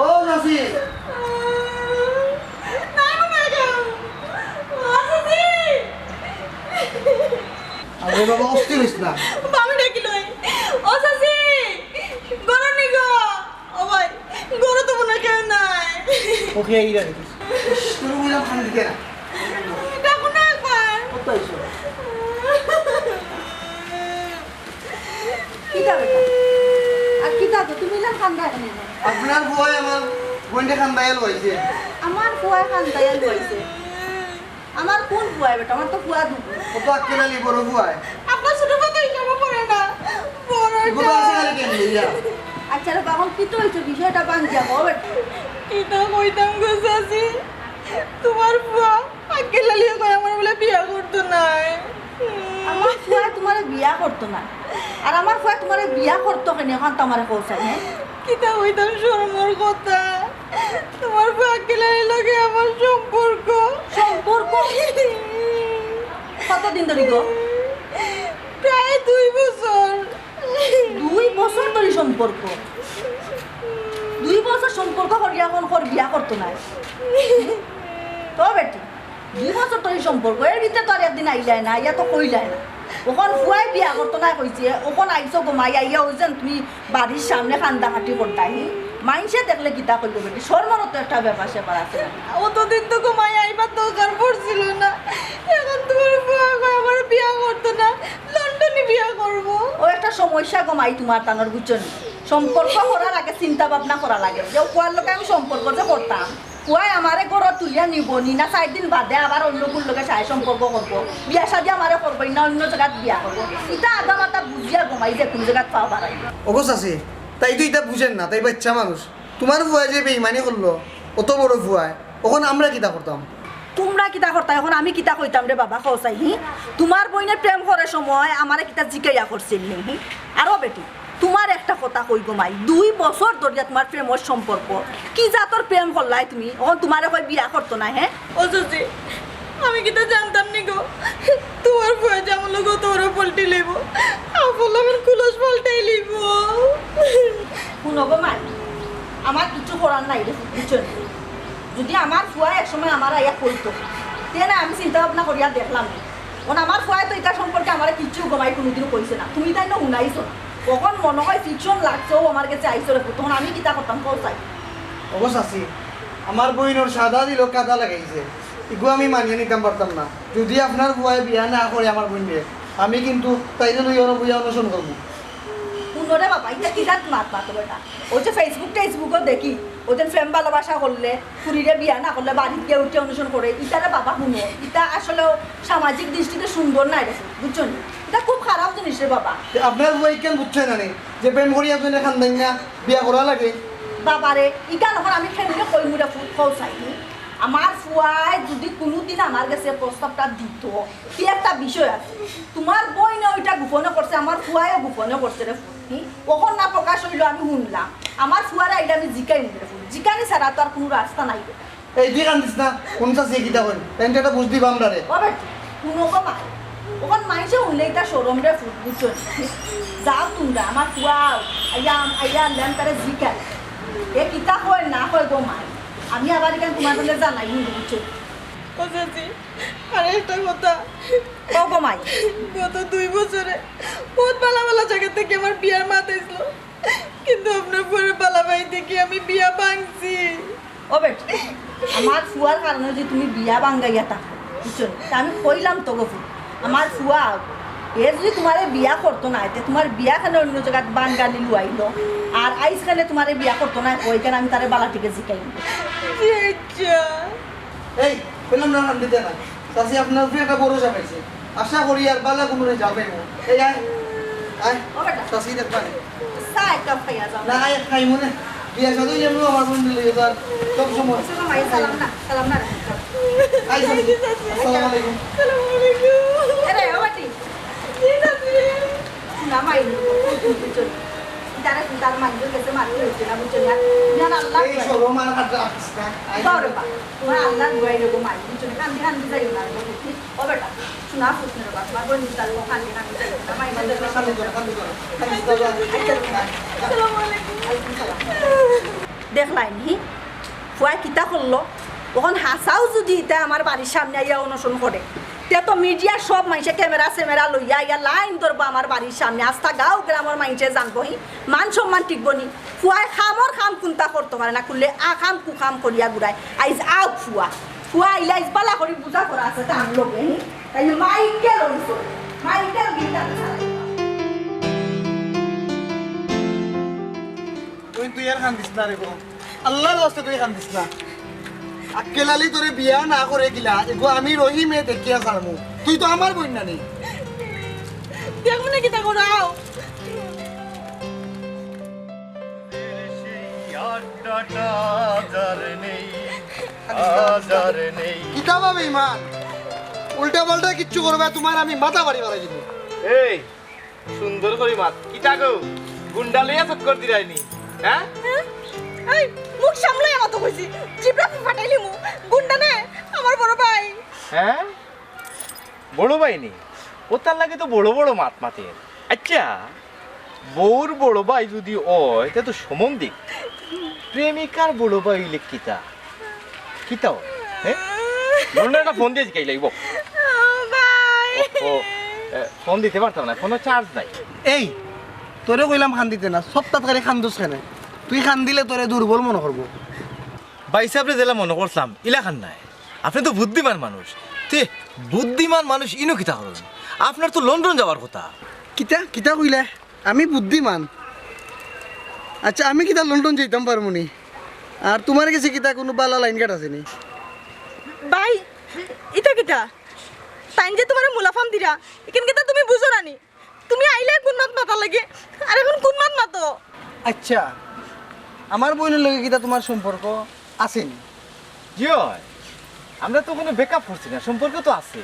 ও চাচি। আরে বাবা, অস্থির হইস না। বাবা ডাকি লই। ও চাচি, ঘরো নি গো। ও ভাই, ঘরো তো মনে হয় কেউ নাই। ওকে, এই রাখে। ইস, তোর বুঝলাম কান্দি দে না। ডাকো না একবার। কত আইছো? কিতা বেটা? আর কিতা তো তুমি ইলা কান্দায় কেনে? আপনার ফুয়ায় আমার বইনরে কান্দাইয়া লইছে। আমার ফুয়ায় কান্দাইয়া লইছে? আমার কোন ফুয়ায় বেটা? আমার তো ফুয়া দুগু। ও তো আক্কেল আলী বড় ফুয়ায়। আপনার ছোট ফুয়া তো হিসাবে পড়ে না। বড় এগুলো আছে খালি কেন লইয়া? আচ্ছা রে বাবা, কিতা অইছে? বিষয়টা ভাঙ্গিয়া কও বেটা। কিতা কইতাম গো চাচি? তুমার ফুয়া আক্কেল আলীয়ে কয় আমার বলে বিয়া করতো নায়। আমার ফুয়ায় তুমারে বিয়া করতো নায়। আর আমার ফুয়ায় তুমারে বিয়া করতো কেনে, অখন তো আমারে কও চাইন, হে? কিতা কইতাম শরমর কথা। তুমার ফুয়া আক্কেল আলীর লগে আমার সম্পর্ক। সম্পর্ক? কতদিন ধরি গো? প্রায় দুই বছর। দুই বছর ধরি সম্পর্ক? দুই বছর সম্পর্ক করিয়া অখন কর বিয়া করতো নায়? তো বেটি, দুই বছর ধরি সম্পর্ক, এর ভিতরে তো আর একদিন আইলায় না, আইয়া তো কইলায় না। অখন ফুয়ায় বিয়া করতো নায় কইছে, অখন আইছো গো মাই, আইয়া অউ যেন তুমি বাড়ির সামনে কান্দাকাটি করতায়, হি? মাইনষে দেখলে কিতা কইবো বেটি? শরমরও তো একটা ব্যাপার স্যাপার আছে না? অতদিন তো গো মাই আইবার দরকার পড়ছিল না, অখন তুমার ফুয়া কয় আমার বিয়া করতো না, লন্ডনি বিয়া করবো। ও একটা সমস্যা গো মাই তুমার তানর, বুঝছো নি? সম্পর্ক করার আগে চিন্তা ভাবনা করা লাগে যে অউ ফুয়ার লগে আমি সম্পর্ক যে করতাম, ফুয়ায় আমারে ঘরো তুলিয়া নিবো নি, না চাইর দিন বাদে আবার অন্য কুনুর লগে সায় সম্পর্ক করবো, বিয়া শাদি আমারে করবো না অন্য জাগাত বিয়া করবো। ইতা আগামাতা বুঝিয়া গো মাই যে কুনু জাগাত পাও বাড়াইবো। ওগো চাচি, তাই তো ইতা বুঝের না, তাই বাইচ্চা মানুষ। তুমার ফুয়ায় যে বেইমানি করলো, অত বড় ফুয়ায়, অখন আমরা কিতা করতাম? তুমরা কিতা করতায়? অখন আমি কিতা কইতাম রে বাবা, কও চাই, হি? তুমার বইনে প্রেম করার সময় আমারে কিতা জিকাইয়া করছিল নি, হি? আরো বেটি, তুমার একটা কথা কই গো মাই, দুই বছর ধরিয়া তুমার প্রেমর সম্পর্ক, কি জাতর প্রেম করলায় তুমি? অখন তুমারে কয় বিয়া করতো নায়, হে? ও চাচি, আমি কিতা জানতাম নি গো, তুমার ফুয়ায় যে আমার লগে অত বড় পল্টি লইবো, আমার লগে কুলস পাল্টাই লইবো। হুনো গো মাই, আমার কিচ্ছু করার নাই রে, বুঝছো নি? যুদি আমার ফুয়ায় এক সময় আমারে আইয়া কইতো, তে না আমি চিন্তা ভাবনা করিয়া দেখলাম নি। অখন আমার ফুয়ায় তো ইতা সম্পর্কে আমারে কিচ্ছু গো মাই কুনুদিনও কইছে না, তুমি তাইন হুনাইছো না। অখন মনো কয় ফিকশন লাগছে, অউ আমার গেছে আইছো রে, তখন আমি কিতা করতাম কও চাই? ওগো চাচি, আমার বইনর সাদা দিলো কাদা লাগাইছে, ইগু আমি মানিয়া নিতাম পারতাম না। যুদি আপনার ফুয়ায় বিয়া না করে আমার বইনরে, আমি কিন্তু তাইরে লইয়া অনো বইয়া অনশন করমু। হুনো রে বাবা, ইতা কি জাত মাত মাতো বেটা? অউ যে Facebook টেসবুকো দেখি, অউ যে প্রেম ভালোবাসা করলে, ফুরিরে বিয়া না করলে বাড়িত গিয়া উঠি অনশন করে, ইতারে বাবা হুনো, ইতা আসলে সামাজিক দৃষ্টিতে সুন্দর নায় রে, বুঝছো নি? ইতা খুব খারাপ জিনিস রে বাবা। তে আপনার ফুয়ায় কেন বুঝছে না নি যে প্রেম করিয়া জনে কান্দাইন না, বিয়া করা লাগে? বাবারে, ইখান অখন আমি কেমনে কইমু রে ফুত, কও চাই নি? আমার ফুয়ায় যুদি কুনুদিন আমার গেছে প্রস্তাবটা দিতো, কি একটা বিষয় আছে। তুমার বইনে অইটা গোপনে করছে, আমার ফুয়ায়ও গোপনে করছে রে ফুত। হুম? অখন না প্রকাশ অইলো, আমি হুনলাম। আমার ফুয়ারে আইলে আমি জিকাইমু রে ফুত। জিকানি ছাড়া তো আর কুনু রাস্তা নাই রে। এই তুই কান্দিস না, কুন চাচিয়ে কিতা কইন? তাইন তো একটা বুঝ দিবা আমরারে। ও বেটি, হুনো গো মা। অখন মাইনষে হুনলে ইতা শরম রে ফুত, বুঝছো নি? যাও তুমরা, আমার ফুয়া আউক, আইয়া, আইয়া আনলে আমি তারে জিকাই। এ কিতা কয় না কয় গো মাই, আমি আবার ইখান তুমার লগে জানাই নি, বুঝছো নি? ও চাচি, আর একটা কথা। কও গো মাই। গত দুই বছরে বউত ভালা ভালা জাগা থাকি আমার বিয়ার মাত আইছিল, কিন্তু আপনার ফুয়ার ভালা পাই দেখি আমি বিয়া ভাংছি। ও বেটি, আমার ফুয়ার কারণে যে তুমি বিয়া ভাঙ্গাইয়া থাকো, বুঝছো নি? তা আমি কইলাম তো গো ফুত, আমার ফুয়া, এ যদি তুমারে বিয়া করতো নায়, তে তুমার বিয়া কেনে অইন্য জাগাত বাঙালি লুয়াইলো? আর আইজ কেনে তুমারে বিয়া করতো নায়, কই কেনে আমি তারে ভালা টিকে জিকাইমু। জি আচ্ছা। এই, কইলাম না, কান্দিতে না। চাচি, আপনার উপরে একটা ভরসা পাইছি। আশা করি আর ভালা কুনু result পাইমু। এই আয়, আয়। ও বেটা। চাচি, দেখবা নি? চা এক কাপ খাইয়া যাও। না, আয়, খাইমু না। বিয়া শাদী অইলে আমরা আমার বইন লইয়া যান। সব সময়। আসসালামু আলাইকুম। সালাম না, সালাম না। আয়, চাচি। আসসালামু আলাইকুম। আসসালামু আলাইকুম। আরে, ও বেটি। জি, চাচি। না, মাই, তারে, তার মাইনষর গেছে মারতে অইছে না, বুঝছো নি? আর বিয়ান আল্লাহ এই শরম আর হাত রাখিস না। আয়, যাও রে বাবা। তুমার আল্লাহর দোয়াই রে গো মাই, বুঝছো নি? কান্দি কান্দি যাইও না রে গো। ও বেটা, শোনা, ফুত রে বাবা, তুমার বইন তার কান্দি কান্দি যাইও না, মাই, কান্দি করো, কান্দি করো, কান্দি করো। আচ্ছা, আসসালামু আলাইকুম। ওয়ালাইকুম সালাম। দেখলায় নি, ফুয়ায় কিতা করলো? অখন হাছাউ যুদি ইতা আমার বাড়ির সামনে আইয়া অনশন করে, তে তো মিডিয়ার সব মাইনষে ক্যামেরা-স্যামেরা লইয়া আইয়া লাইন ধরবো আমার বাড়ির সামনে। আস্তা গাঁও গ্রামর মাইনষে জানবো, হি, মান-সম্মান টিকবো নি। ফুয়ায় কামর কাম কুনতা করতো পারে না, কুলে আকাম কুকাম করিয়া ঘুরায়। আইজ আউক ফুয়া, ফুয়া আইলে আইজ ভালা করি বুঝা-পড়া আছে তার লগে, হি। তাইলে মাইকেল অইছে, মাইকেল গিটার চালাইবা। বইন, তুই আর কান্দিস না রে গো। আল্লাহর ওয়াস্তে তুই কান্দিস না। আক্কেল আলী তোরে বিয়া না করে গেলা, এগু আমি রহিমে দেখিয়া ছাড়মু। তুই তো আমার বইন নানি। দেখমু নে কিতা করো, আও। সেই আড্ডাটা যার নেই, আজ আর নেই। কিতা বা বেইমান? উল্টা পাল্টা কিচ্ছু করবায়, তুমার আমি মাথা ফাড়ি ফালাই দিমু। এই, সুন্দর করি মাত। কিতা গো? গুন্ডা লইয়া চক্কর দিরায়নি? হ্যাঁ? হ্যাঁ? এই, মুখ সামলাইয়া মাতো কইছি। জিব্রা ফাটাইলিমু। গুন্ডা নায়, আমার বড় ভাই। হ্যাঁ? বড় ভাই নি? ও তার লাগি তো বড় বড় মাত মাতের। আচ্ছা, বউর বড় ভাই যুদি অয়, তে তো সম্বন্ধিক। প্রেমিকার বড় ভাই অইলে কিতা? কিতা অয়? হ্যাঁ? লন্ডনে একটা ফোন দিয়া জিকাই লাগবো। ও ভাই। ও, ও, এ, ফোন দিতে পারতাম না, ফোনো চার্জ নাই। এই, তোরে কইলাম কান্দিতে না, সব তাড়াতাড়ি কান্দোস কেনে? তুই কান্দিলে তোরে দুর্বল মনো করবো। ভাইসাবরে যেলা মনো করছলাম, ইলা কান্দায়। আপনে তো বুদ্ধিমান মানুষ। তে, বুদ্ধিমান মানুষ ইনো কিতা করইন? আপনার তো লন্ডন যাওয়ার কথা। কিতা, কিতা কইলা? আমি বুদ্ধিমান? আচ্ছা, আমি কিতা লন্ডন যাইতাম পারমু নি? আর তুমার গেছে কিতা কুনু ভালা লাইন ঘাট আছে নি? ভাই, ইতা কিতা? তাইন যে তুমারে মুলাফাম দিরা, ইখান কিতা তুমি বুঝো না নি? তুমি আইলে কুন মাত মাতার লাগি, আর অখন কুন মাত মাতো? আচ্ছা, আমার বইনর লগে কিতা তুমার সম্পর্ক আছে নি? জি অয়, আমরা তো কুনু breakup করছি না, সম্পর্ক তো আছে।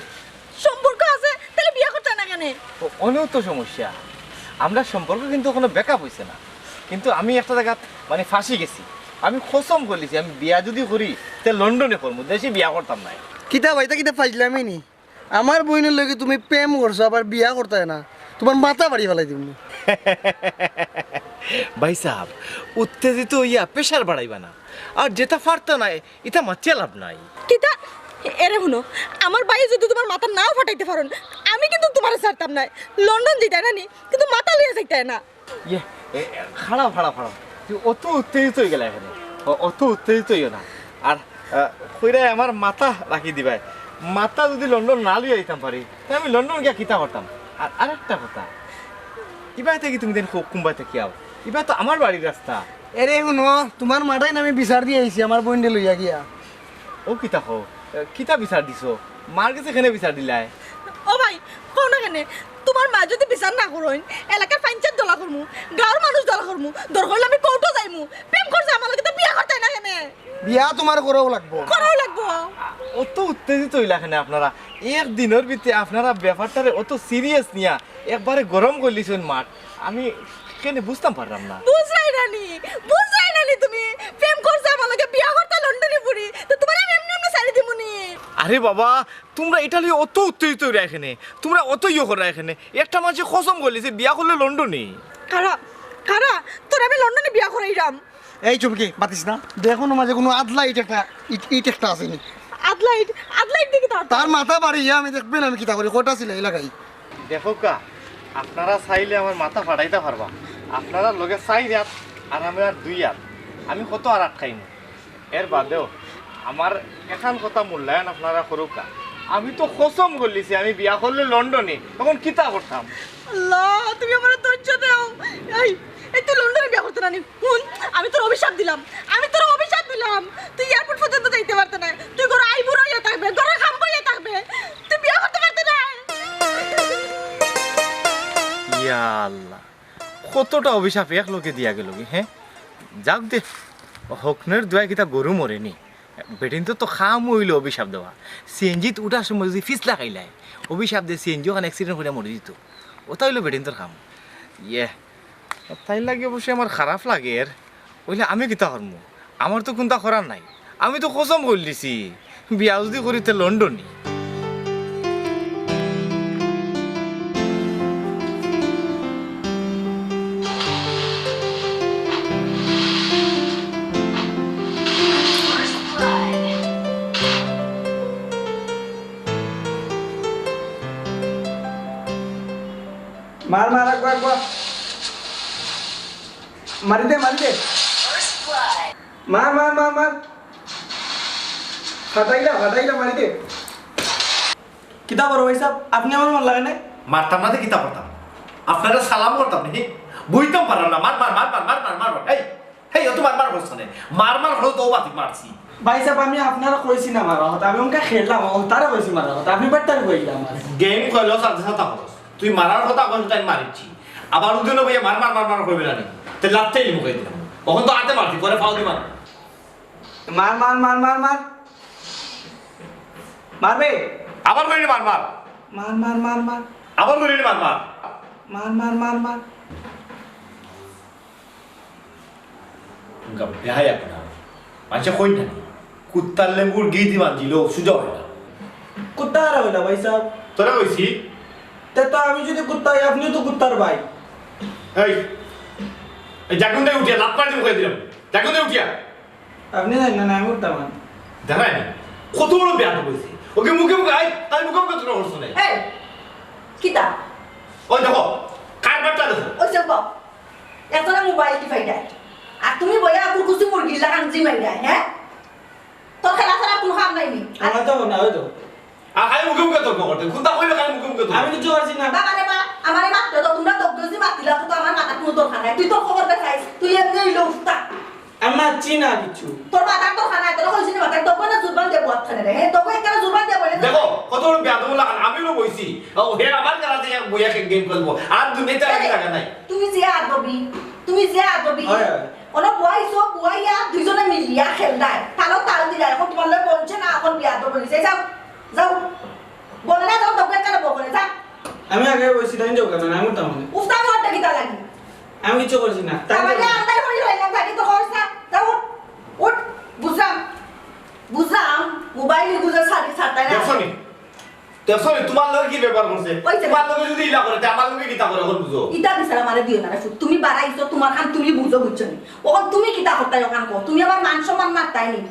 সম্পর্ক আছে, তাইলে বিয়া করতায় না কেনে? ও, অনেও তো সমস্যা। আমরার সম্পর্ক কিন্তু কুনু breakup অইছে না, কিন্তু আমি একটা জাগাত মানে ফাঁসি গেছি। আমি কসম করিলিছি, আমি বিয়া যুদি করি, তে লন্ডনে করমু, দেশে বিয়া করতাম নায়। কিতা ভাই, ইতা কিতা ফাইজলামি নি? আমার বইনর লগে তুমি প্রেম করছো, আবার বিয়া করতায় না, তুমার মাথা ফাড়ি ফালাই দিমু। ভাইসাব, উত্তেজিত অইয়া pressure বাড়াইবা না, আর যেটা পারতা নায়, ইতা মাতিয়া লাভ নাই। কিতা? এরে হুনো, আমার ভাইয়ে যুদি তুমার মাথা নাও ফাটাইতে পারইন, আমি কিন্তু তুমারে ছাড়তাম নায়। লন্ডন যাইতায় না নি, কিন্তু মাথা লইয়া যাইতায় না। ইয়ে, এ, এ, খাড়াও, খাড়াও, খাড়াও। তুই অত উত্তেজিত অইগেলা কেনে। অ-, অত উত্তেজিত অইও না। আর, আহ, কইরায় আমার মাথা রাখি দিবায়। মাথা যুদি লন্ডন না লইয়া যাইতাম পারি, তে আমি লন্ডন গিয়া কিতা করতাম? আর আরেকটা কথা, ইবায় থাকি তুমি দেন কু-, কুনবায় থাকি আও? ইবায় তো আমার বাড়ির রাস্তা। এরে হুনো, তুমার মাটাইন আমি বিচার দিয়া আইছি, আমার বইনরে লইয়া গিয়া। ও কিতা কও? এ, কিতা বিচার দিছো? মার গেছে কেনে বিচার দিলায়? ও ভাই, কও না কেনে? তুমার মা যুদি বিচার না করইন, এলাকার পঞ্চায়েত দলা করমু, গাঁওর মানুষ দলা করমু, দরকার অইলে আমি কোর্টো যাইমু। প্রেম করছো আমার লগে, তে বিয়া করতায় না কেনে? বিয়া তুমার করাও লাগবো। করাও লাগবো। অত উত্তেজিত অইলা কেনে আপনারা? এক দিনর ভিতরে আপনারা ব্যাপারটারে অত serious নিয়া একবারে গরম করিলিছইন মাত। আমি কেনে বুঝতাম পারলাম না। বুঝরায় না নি, বুঝরায় না নি তুমি। প্রেম করছো আমার লগে, বিয়া করতায় লন্ডনি ফুরি, তে তুমারে আমি এমনে এমনে ছাড়ি দিমু নি। আরে বাবা, তুমরা ইটালি অত উত্তেজিত অইরায় কেনে? তুমরা অত ইয়ে কররায় কেনে? একটা মানষে কসম করিলিছে বিয়া করলে লন্ডনি। কারা, কারা, তোরে আমি লন্ডনি বিয়া করাইরাম। এই চুমকি, মাতিস না। দেখো না মাঝে কুনু আদলা ইট একটা, ইট, ইট একটা আছে নি। আদলা ইট, আদলা ইট দেখি তার। তার মাথা বাড়ি, ইয়া আমি দেখবেন আমি কিতা করি, কয়টা সিলাই লাগাই। দেখউক্কা, আপনারা চাইলে আমার মাথা ফাটাইতা পারবা। আপনারার লগে চাইর আত আর আমি আর দুই আত। আমি কত আর আটকাইমু। এর বাদেও আমার এখান কথা মূল্যায়ন আপনারা করউক্কা। আমি তো কসম করিলিছি আমি বিয়া করলে লন্ডনি, অখন কিতা করতাম? আল্লাহ, তুমি আমারে ধৈর্য দেও। এই, এই তুই লন্ডনি বিয়া করতে নানি। হুন, আমি তোর অভিশাপ দিলাম, আমি তোর অভিশাপ দিলাম। তুই এয়ারপোর্ট পর্যন্ত যাইতে পারতে নায়, তুই ঘরো আইবুড়া অইয়া থাকবে, ঘরর কাম অইয়া থাকবে, তুই বিয়া করতে পারতে নায়। ইয়া আল্লাহ, কতটা অভিশাপ এক লগে দিয়া গেলগি, হে? যাউক দে, হকনের দোয়ায় কিতা গরু মরেনি। বেটিন্তর তো কাম অইলো অভিশাপ দেওয়া। সিএনজিত উঠার সময় যুদি ফিছলা খাইলায়, অভিশাপ দে সিএনজি অখান accident করিয়া মরি যিতো। অতা অইলো বেটিন্তর কাম। ইয়ে, তাইর লাগি অবশ্য আমার খারাপ লাগের। অইলে আমি কিতা করমু? আমার তো কুন্তা করার নাই। আমি তো কসম করিলিছি, বিয়া যুদি করি তে লন্ডনি। মার, মার, আগুয়া, আগুয়া। মারি দে, মারি দে। মার, মার, মার, মার। ফাটাইলা, ফাটাইলা, মারি দে। কিতা বড় ভাইসাব, আপনে আমার মারলা কেনে? মারতাম না তে কিতা করতাম? আপনারে সালাম করতাম নি? বইতাম পারলাম না। মার, মার, মার। এই, এই, অত মার, মার করছ নে। মার, মার করছ তো বাতিক মারছি। ভাইসাব, আমি আপনারে কইছি না মারার কথা, আমি অনকা খেললাম, অতারে কইছি মারার কথা। আপনে বাট্টারি কইলা আমার। গেম কইলো সাথে সাথে করছ। তুই মারার কথা কইছ, তাই মারিছি। আবার উদিনও বইয়া মার, মার, মার, মার কইবে না নি? তে লাত্তে মুখে দিলাম। অখন তো আতে মারতি, পরে ফাও দি মার। মার, মার, মার, মার, মার। মারবে। আবার কইলি মার, মার। মার, মার, মার, মার। আবার কইলি মার, মার। মার, মার, মার, মার। উনকা বেহায়া কুনার। মানষে কইন না নি? কুত্তার লেঙ্গুর গিদি বান্ধিলেও সুজা অয় না। কুত্তা কারে কইলা ভাইসাব? তোরে কইছি। তে তো আমি যুদি কুত্তা অই, আপনেও তো কুত্তার ভাই। এই, এই জাগুন দে উঠিয়া, লাত মারি দিমু কই দিলাম। জাগুন দে উঠিয়া। আপনে জানইন না, আমি উঠতাম না। দেখরায় নি? কত বড় বেয়াদব অইছে। ওকে মুখে মুখে, আই, আই মুখে মুখে তুলনা করছো নে। এই, কিতা? ওই দেখো, কারবারটা দেখো। ওই চুপ। এতটা মোবাইল টিপাইরায়। আর তুমি বইয়া কুরকুসি মুরগির লাখান জিমাইরায়, হে? তোর খেলা ছাড়া কুনু কাম নাই নি? আমার তো মনে হয় তো। আর খালি মুখে মুখে তর্ক করতে। কুনটা কইলে খালি মুখে মুখে তর্ক? আমি কিচ্ছু করছি না। বাবা রে বা, আমারে মারতে তো তোমরা দগ্ধ যে মাতিলা তো আমার মাথার কুনু দরকার নাই। তুই তোর খবর দেখাইস, তুই এমনি অইলে উস্তাদ। আমি মারছি না কিচ্ছু। তোর মাথার দরকার নাই, তোর কইছি না মাথার দগ্ধ না জুরবান দিয়ে বয়াত খানে রে। হে, দগ্ধ একটা জুরবান দিয়ে বলে। দেখো, কত বড় বেয়াদব লাখান, আমি অনো বইছি। ও, হে আমার খেলা দিয়ে বইয়া গেম খেলবো। আর দুনিয়াতে আর জায়গা নাই। তুমি যে আদবি, তুমি যে আদবি। হয়, হয়। অনো বইছো, বইয়া দুইজনে মিলিয়া খেলরায়। তালো তাল দিলা, অখন তুমার লগে বলছে না, অখন বেয়াদব অইছে। যাও, যাও। বলে না, যাও, দগ্ধ একটা বকরে, যা। আমি আগে বইছি, তাই যাও কেন? আমি উঠতাম না। উস্তাদ ওরটা কিতা লাগি? আমি কিচ্ছু করছি না। তাই তাহলে যাও। আন্দাজ করি লইলাম, থাকি তো করিস না। যাও, উঠ, উঠ, বুঝলাম। বুঝলাম, মোবাইল বুঝে সারি সারতায় না। দেখছো নি? দেখছো নি? তুমার লগে কি ব্যবহার করছে? ওই যে তুমার লগে যুদি ইলা করে, তে আমার লগে কিতা করে, অখন বুঝো? ইতা বিচার আমারে দিও না রে ফুত। তুমি বাড়াইছো, তুমার খান তুমি বুঝো, বুঝছো নি? অখন তুমি কিতা করতায় অখান কও? তুমি আমার মান সম্মান মারতায় নি?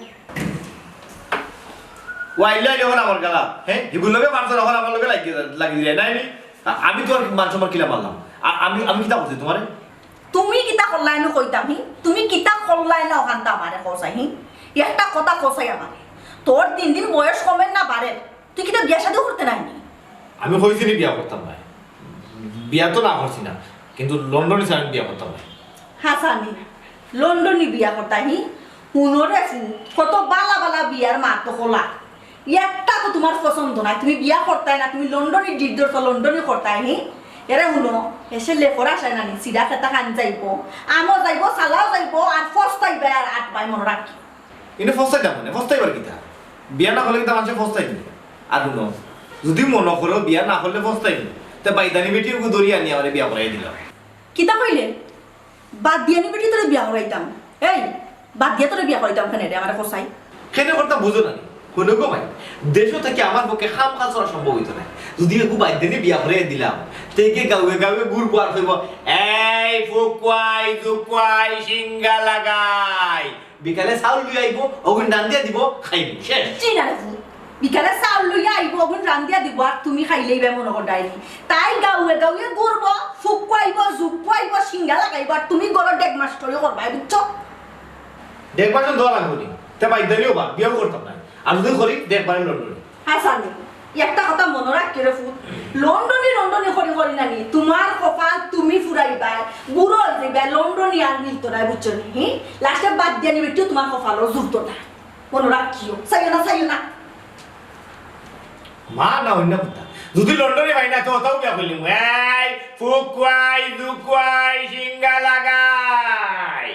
ও আইলে আইলে অখন আমার গালা, হে? হিগুর লগে মারছো, অখন আমার লগে লাগি, লাগি দিলে, নাই নি? আ-, আমি তুমার মান সম্মান কিলা মারলাম? আ-, আমি, আমি কিতা করছি তুমারে? তুমি কিতা করলায় না কইতাম, হি? তুমি কিতা করলায় না অখানতা আমারে কও চাই, হি? একটা কথা কও চাই আমারে। তোর দিন দিন বয়স কমের না বাড়ের? তুই কিতা বিয়া শাদিও করতে নায় নি? আমি কইছি নি বিয়া করতাম নায়। বিয়া তো না করছি না, কিন্তু লন্ডনি ছাড়া আমি বিয়া করতাম নায়। হাছানি, লন্ডনি বিয়া করতায় নি? হুনো রে ফুত, কত বালা বালা বিয়ার মাত অকল। একটা তো তুমার পছন্দ নায়, তুমি বিয়া করতায় না, তুমি লন্ডনি ডিট ধরছো, লন্ডনি করতায় নি? এরে হুনো, এসে লেখর আশায় নানি, সিরা খেতা খান যাইবো, আমও যাইবো, সালাও যাইবো, আর ফস্তাইবায় আর আট বায় মনো রাখি। ইনো ফস্তাইতাম মানে, ফস্তাইবার কিতা? বিয়া না করলে কিতা মানষে ফস্তায় নি? আর হুনো, যুদি মনো করো বিয়া না করলে ফস্তাইমু, তে বাইদানি বেটি ওগু ধরি আনি আমারে বিয়া করাই দিলাও। কিতা কইলে? বাদ দিয়া নি বেটি তোরে বিয়া করাইতাম? এই, বাদ দিয়া তোরে বিয়া করাইতাম কেনে রে, আমারে কও চাই? কেনে করতাম বুঝো না নি? হুনো গো মাই, দেশো থাকি আমার পক্ষে কাম কাজ করা সম্ভব অইতো নায়। যুদি এগু বাইদ্দানি বিয়া করাই দিলাম, তে গিয়া গাউয়ে গাউয়ে ঘুরবো আর কইবো, "এই ফুকুয়াই, জুকুয়াই, সিঙ্গা লাগাই।" বিকালে চাউল লইয়া আইবো, অগুন রান্দিয়া দিবো, খাইবো, শেষ। জি না রে ফুত, বিকালে চাউল লইয়া আইবো, অগুন রান্দিয়া দিবো, আর তুমি খাইলেই বে মনো কর ডাইরি। তাই গাউয়ে গাউয়ে ঘুরবো, ফুকুয়াইবো, জুকুয়াইবো, সিঙ্গা লাগাইবো, আর তুমি ঘরো ডেগ মাস্টারি করবায়, বুঝছো? ডেগ মাস্টার দেওয়া লাগবো নি? তে বাইদ্দানিও বা, বিয়াও করতাম না। আর যুদি করি, দেখবারে লন্ডনি। হাছানি, একটা কথা মনো রাখিও রে ফুত, লন্ডনি, লন্ডনি করি করি নানি, তুমার কপাল তুমি ফুরাইবায়, বুড়া অই যাইবায়, লন্ডনি আর মিলতো নায়, বুঝছো নি? হি? লাস্টে বাইদ্দানি বেটিও তুমার কপালো জুটতো না। মনো রাখিও, চাইও না, চাইও না। মা না অইন্য কথা। যুদি লন্ডনি পাই না, তে অতাও বিয়া করিলিমু। এই, ফুকুয়াই, জুকুয়াই, সিঙ্গা লাগাই।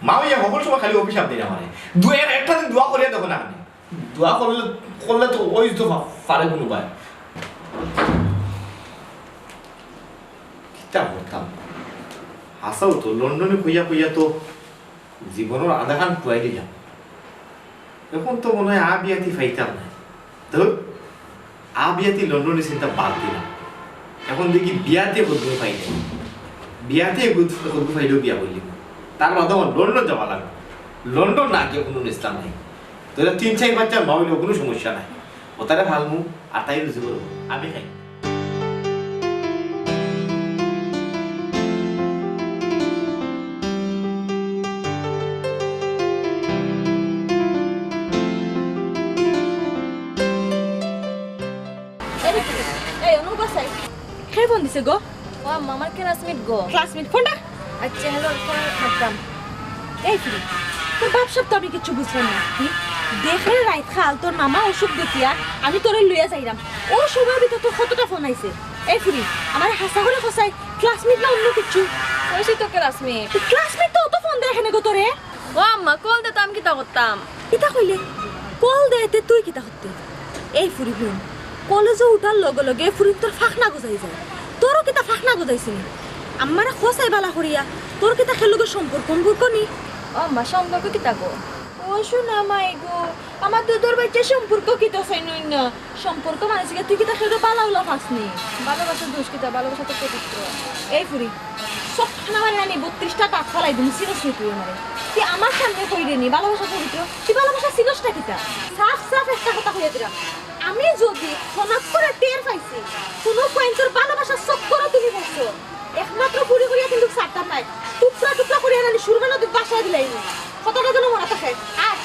মা অইয়া হকল সময় খালি অভিশাপ দেইন আমারে। দু-, এক-, একটা দিন দোয়া করিয়া দেখো না আপনে। দোয়া করলে, করলে তো অইতো পা-, পারে কুনুবায়। কিতা করতাম? হাছাউ তো, লন্ডনি কইয়া কইয়া তো জীবনর আধাখান পুয়াই দিলাম। অখন তো মনো অয় আ বিয়াতি পাইতাম না। ধুর, আ বিয়াতি লন্ডনি চিন্তা বাদ দিলাম। অখন দেখি বিয়াতি কতগু পাইলে, বিয়াতি কতগু পাইলেউ বিয়া করিলিমু। তার বাদে আমার লন্ডন যাওয়া লাগবো। লন্ডন না গিয়া কুনু ইসলাম নাই। তে তিন চাইর বাচ্চার মা অইলেও কুনু সমস্যা নাই। অতারে পালমু, আর তাই রুজি করবো, আমি খাই। এই রে, এই অনু বাসাই। কে ফোন দিছে গো? ও আম্মা, আমার ক্লাসমেট গো। ক্লাসমেট ফোনটা? আচ্ছা, হ্যালো, ফোন মারতাম। এই ফুরি, তোর বাপ সাব তো আমি কিচ্ছু বুঝলাম না। হুম? দেখরে রাইত খাল তোর মামা অসুখ দেখিয়া আমি তোরে লইয়া যাইরাম। ও সময় ভিতরে তোর কতটা ফোন আইছে? এই ফুরি, আমার হাছা করি কছাই, ক্লাসমেট না অন্য কিচ্ছু? কইছি তো ক্লাসমেট। তো ক্লাসমেট তো অত ফোন দেয় কেনে গো তোরে? ও আম্মা, কল দে তো আমি কিতা করতাম? কিতা কইলে? কল দে তে তুই কিতা করতে? এই ফুরি হুন, কলেজো উঠার লগে লগে ফুরি তোর ফাখনা গজাই যায়। তোরও কিতা ফাখনা গজাইছে নি? আমারে কছাই বালা করিয়া, তোর কিতা খের লগে সম্পর্ক সম্পর্ক নি? ও আম্মা, সম্পর্ক কিতা গো? ও সোনা মাই গো, আমার দুধর বাইচ্চা সম্পর্ক কিতা চাই নই না? সম্পর্ক মানে হইছে গিয়া তুই কিতা খেউরে বালা উলা পাস নি? ভালোবাসার দোষ কিতা? ভালোবাসা তো পবিত্র। এই ফুরি, সব খানা মারি আনি বত্রিশটা দাঁত ফালাই দিমু, চিনস নি তুই আমারে? তুই আমার সামনে কইরে নি, ভালোবাসা পবিত্র। তুই ভালোবাসা চিনস না কিতা? সাফ সাফ একটা কথা কইয়া দিলাম, আমি যদি হঠাৎ করি টের পাইছি, কুনু পয়েন্ট তোর ভালোবাসার চক্করো তুমি পড়ছো, একমাত্র ফুরি করিয়া কিন্তু ছাড়তাম নায়। টুকরা টুকরা করিয়া আনি সুরমা নদীত ভাসাই দিলাই নি। কথাটা যেন মনে থাকে। আর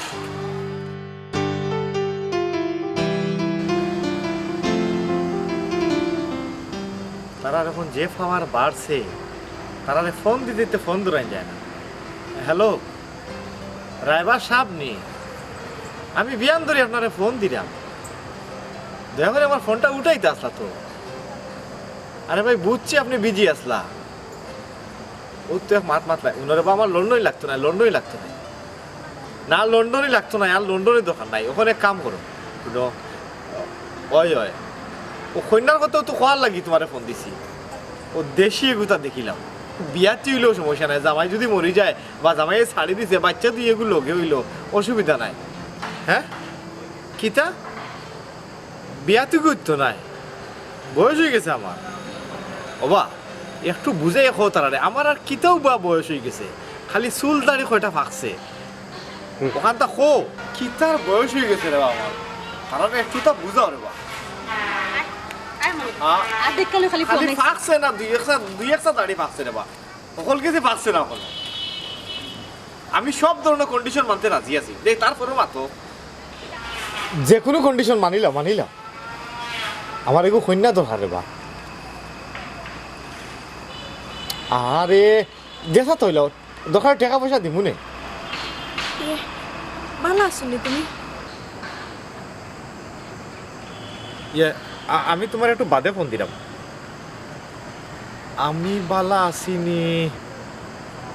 তারার অখন যে পাওয়ার বাড়ছে, তারারে ফোন দিতে দিতে ফোন ধরাইন যায় না। হ্যালো, রায়বার সাব নি? আমি বিয়ান ধরি আপনারে ফোন দিরাম, দয়া করি আমার ফোনটা উঠাইতা আছলা তো। আরে ভাই, বুঝছি আপনে বিজি আছলা। ও তো এক মাত মাতলায়, উনারে বা আমার লন্ডনি লাগতো নায়, লন্ডনি লাগতো নায়। না, লন্ডনি লাগতো নায়, আর লন্ডনির দরকার নাই। অখন এক কাম করো, হুনো, অয়, অয়, ও কইন্যার কথা তো কওয়ার লাগি তুমারে ফোন দিছি। ও দেশি এগুতা দেখিলাম, বিয়াতি অইলেও সমস্যা নাই, জামাই যুদি মরি যায় বা জামাইয়ে ছাড়ি দিছে, বাইচ্চা দুই এগু লগে অইলো, অসুবিধা নাই। হ্যাঁ, কিতা? বিয়া তো করতো নায়, বয়স অইগেছে আমার। ওবা, একটু বুঝাইয়া কও তারারে, আমার আর কিতাউ বা বয়স অইগেছে, খালি চুল দাড়ি কয়টা ফাকছে। অখানতা কও। কিতার বয়স অইগেছে রেবা আমার, তারারে একটুতা বুঝাও রেবা। আ, আর দেখলে খালি খালি ফোন আইছে। ফাকছে না, দুই একটা, দুই একটা দাড়ি ফাকছে রেবা। হকল কিছু পারছে না অখন। আমি সব ধরনের কন্ডিশন মানতে রাজি আছি। দেখ, তারপরেও মাতো। যে কুনু কন্ডিশন মানিলাম, মানিলাম। আমার এগু কইন্যা দরকার রেবা। আরে, যেতা অইলো, দরকার টেকা পয়সা দিমুনে। এ, বালা আছো নি তুমি? ইয়ে, আ-, আমি তুমারে একটু বাদে ফোন দিরাম। আমি বালা আছি নি।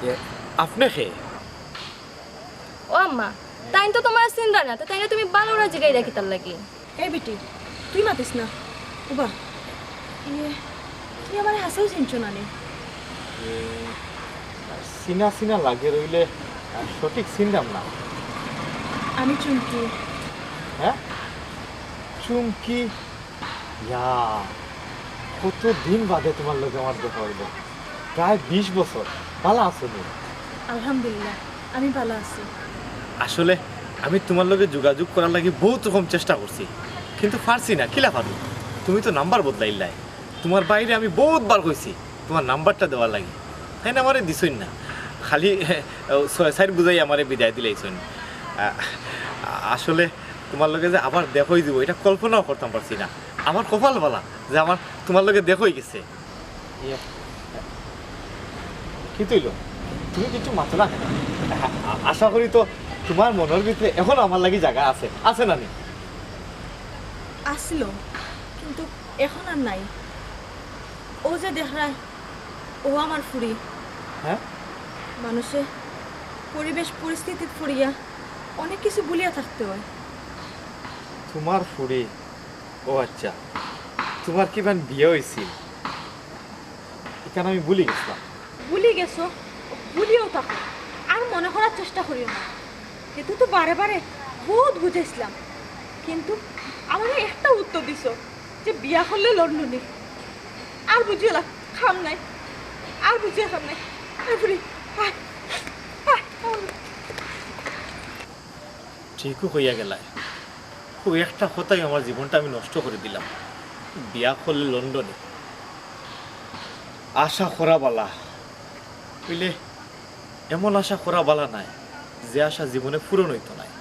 ইয়ে, আপনে কে? ও আম্মা, তাইন তো তুমারে চিনরা না, তো তাইনরে তুমি বালা করি জিগাইরায় কিতার লাগি? এই বেটি, তুই মাতিস না। উবা, ইয়ে, তুই আমারে হাছাউ চিনছো না নি? এ, চিনা চিনা লাগের অইলে, আ, সঠিক চিনলাম না। আমি চুমকি। হ্যাঁ? চুমকি, ইয়া, কত দিন বাদে তুমার লগে আমার দেখা অইলো। প্রায় বিশ বছর। ভালা আছো নি? আলহামদুলিল্লাহ, আমি ভালা আছি। আসলে আমি তুমার লগে যোগাযোগ করার লাগি বউত রকম চেষ্টা করছি, কিন্তু পারছি না। কিলা পারমু? তুমি তো নাম্বার বদলাইলায়। তুমার ভাইরে আমি বউত বার কইছি তুমার নাম্বারটা দেওয়ার লাগি, তাইন আমারে দিছইন না। খালি ছয় চাইর বুঝাই আমারে বিদায় দিলাইছইন। আ-, আসলে তুমার লগে যে আবার দেখা অইযিবো, ইটা কল্পনাও করতাম পারছি না। আমার কপাল ভালা যে আমার তুমার লগে দেখা অইগেছে। ইয়ে, কিতা অইলো? তুমি কিচ্ছু মাতো না কেনে? আ-, আশা করি তো তুমার মনর ভিতরে অখনো আমার লাগি জাগা আছে, আছে না নি? আছিল, কিন্তু অখন আর নাই। অউ যে দেখরায়, অউ আমার ফুড়ি। হ্যাঁ? মানুষে পরিবেশ পরিস্থিতিত পড়িয়া অনেক কিছু ভুলিয়া থাকতে অয়। তুমার ফুড়ি? ও আচ্ছা, তুমার কিবান বিয়া অইছিল? ইখান আমি ভুলি গেছলাম। ভুলি গেছো, ভুলিয়াউ থাকো, আর মনে করার চেষ্টা করিও না। ইতা তো বারে বারে বউত বুঝাইছলাম, কিন্তু আমারে একটা উত্তর দিছো যে বিয়া করলে লন্ডনি। আর বুঝিও না, কাম নাই, আর বুঝিয়া কাম নাই। আয় ফুড়ি, আয়, আয়, আয়। ঠিকউ কইয়া গেলায়। অউ একটা কথায় আমার জীবনটা আমি নষ্ট করি দিলাম। বিয়া করলে লন্ডনি। আশা করা ভালা, অইলে এমন আশা করা ভালা নায়, যে আশা জীবনে পূরণ অইতো নায়।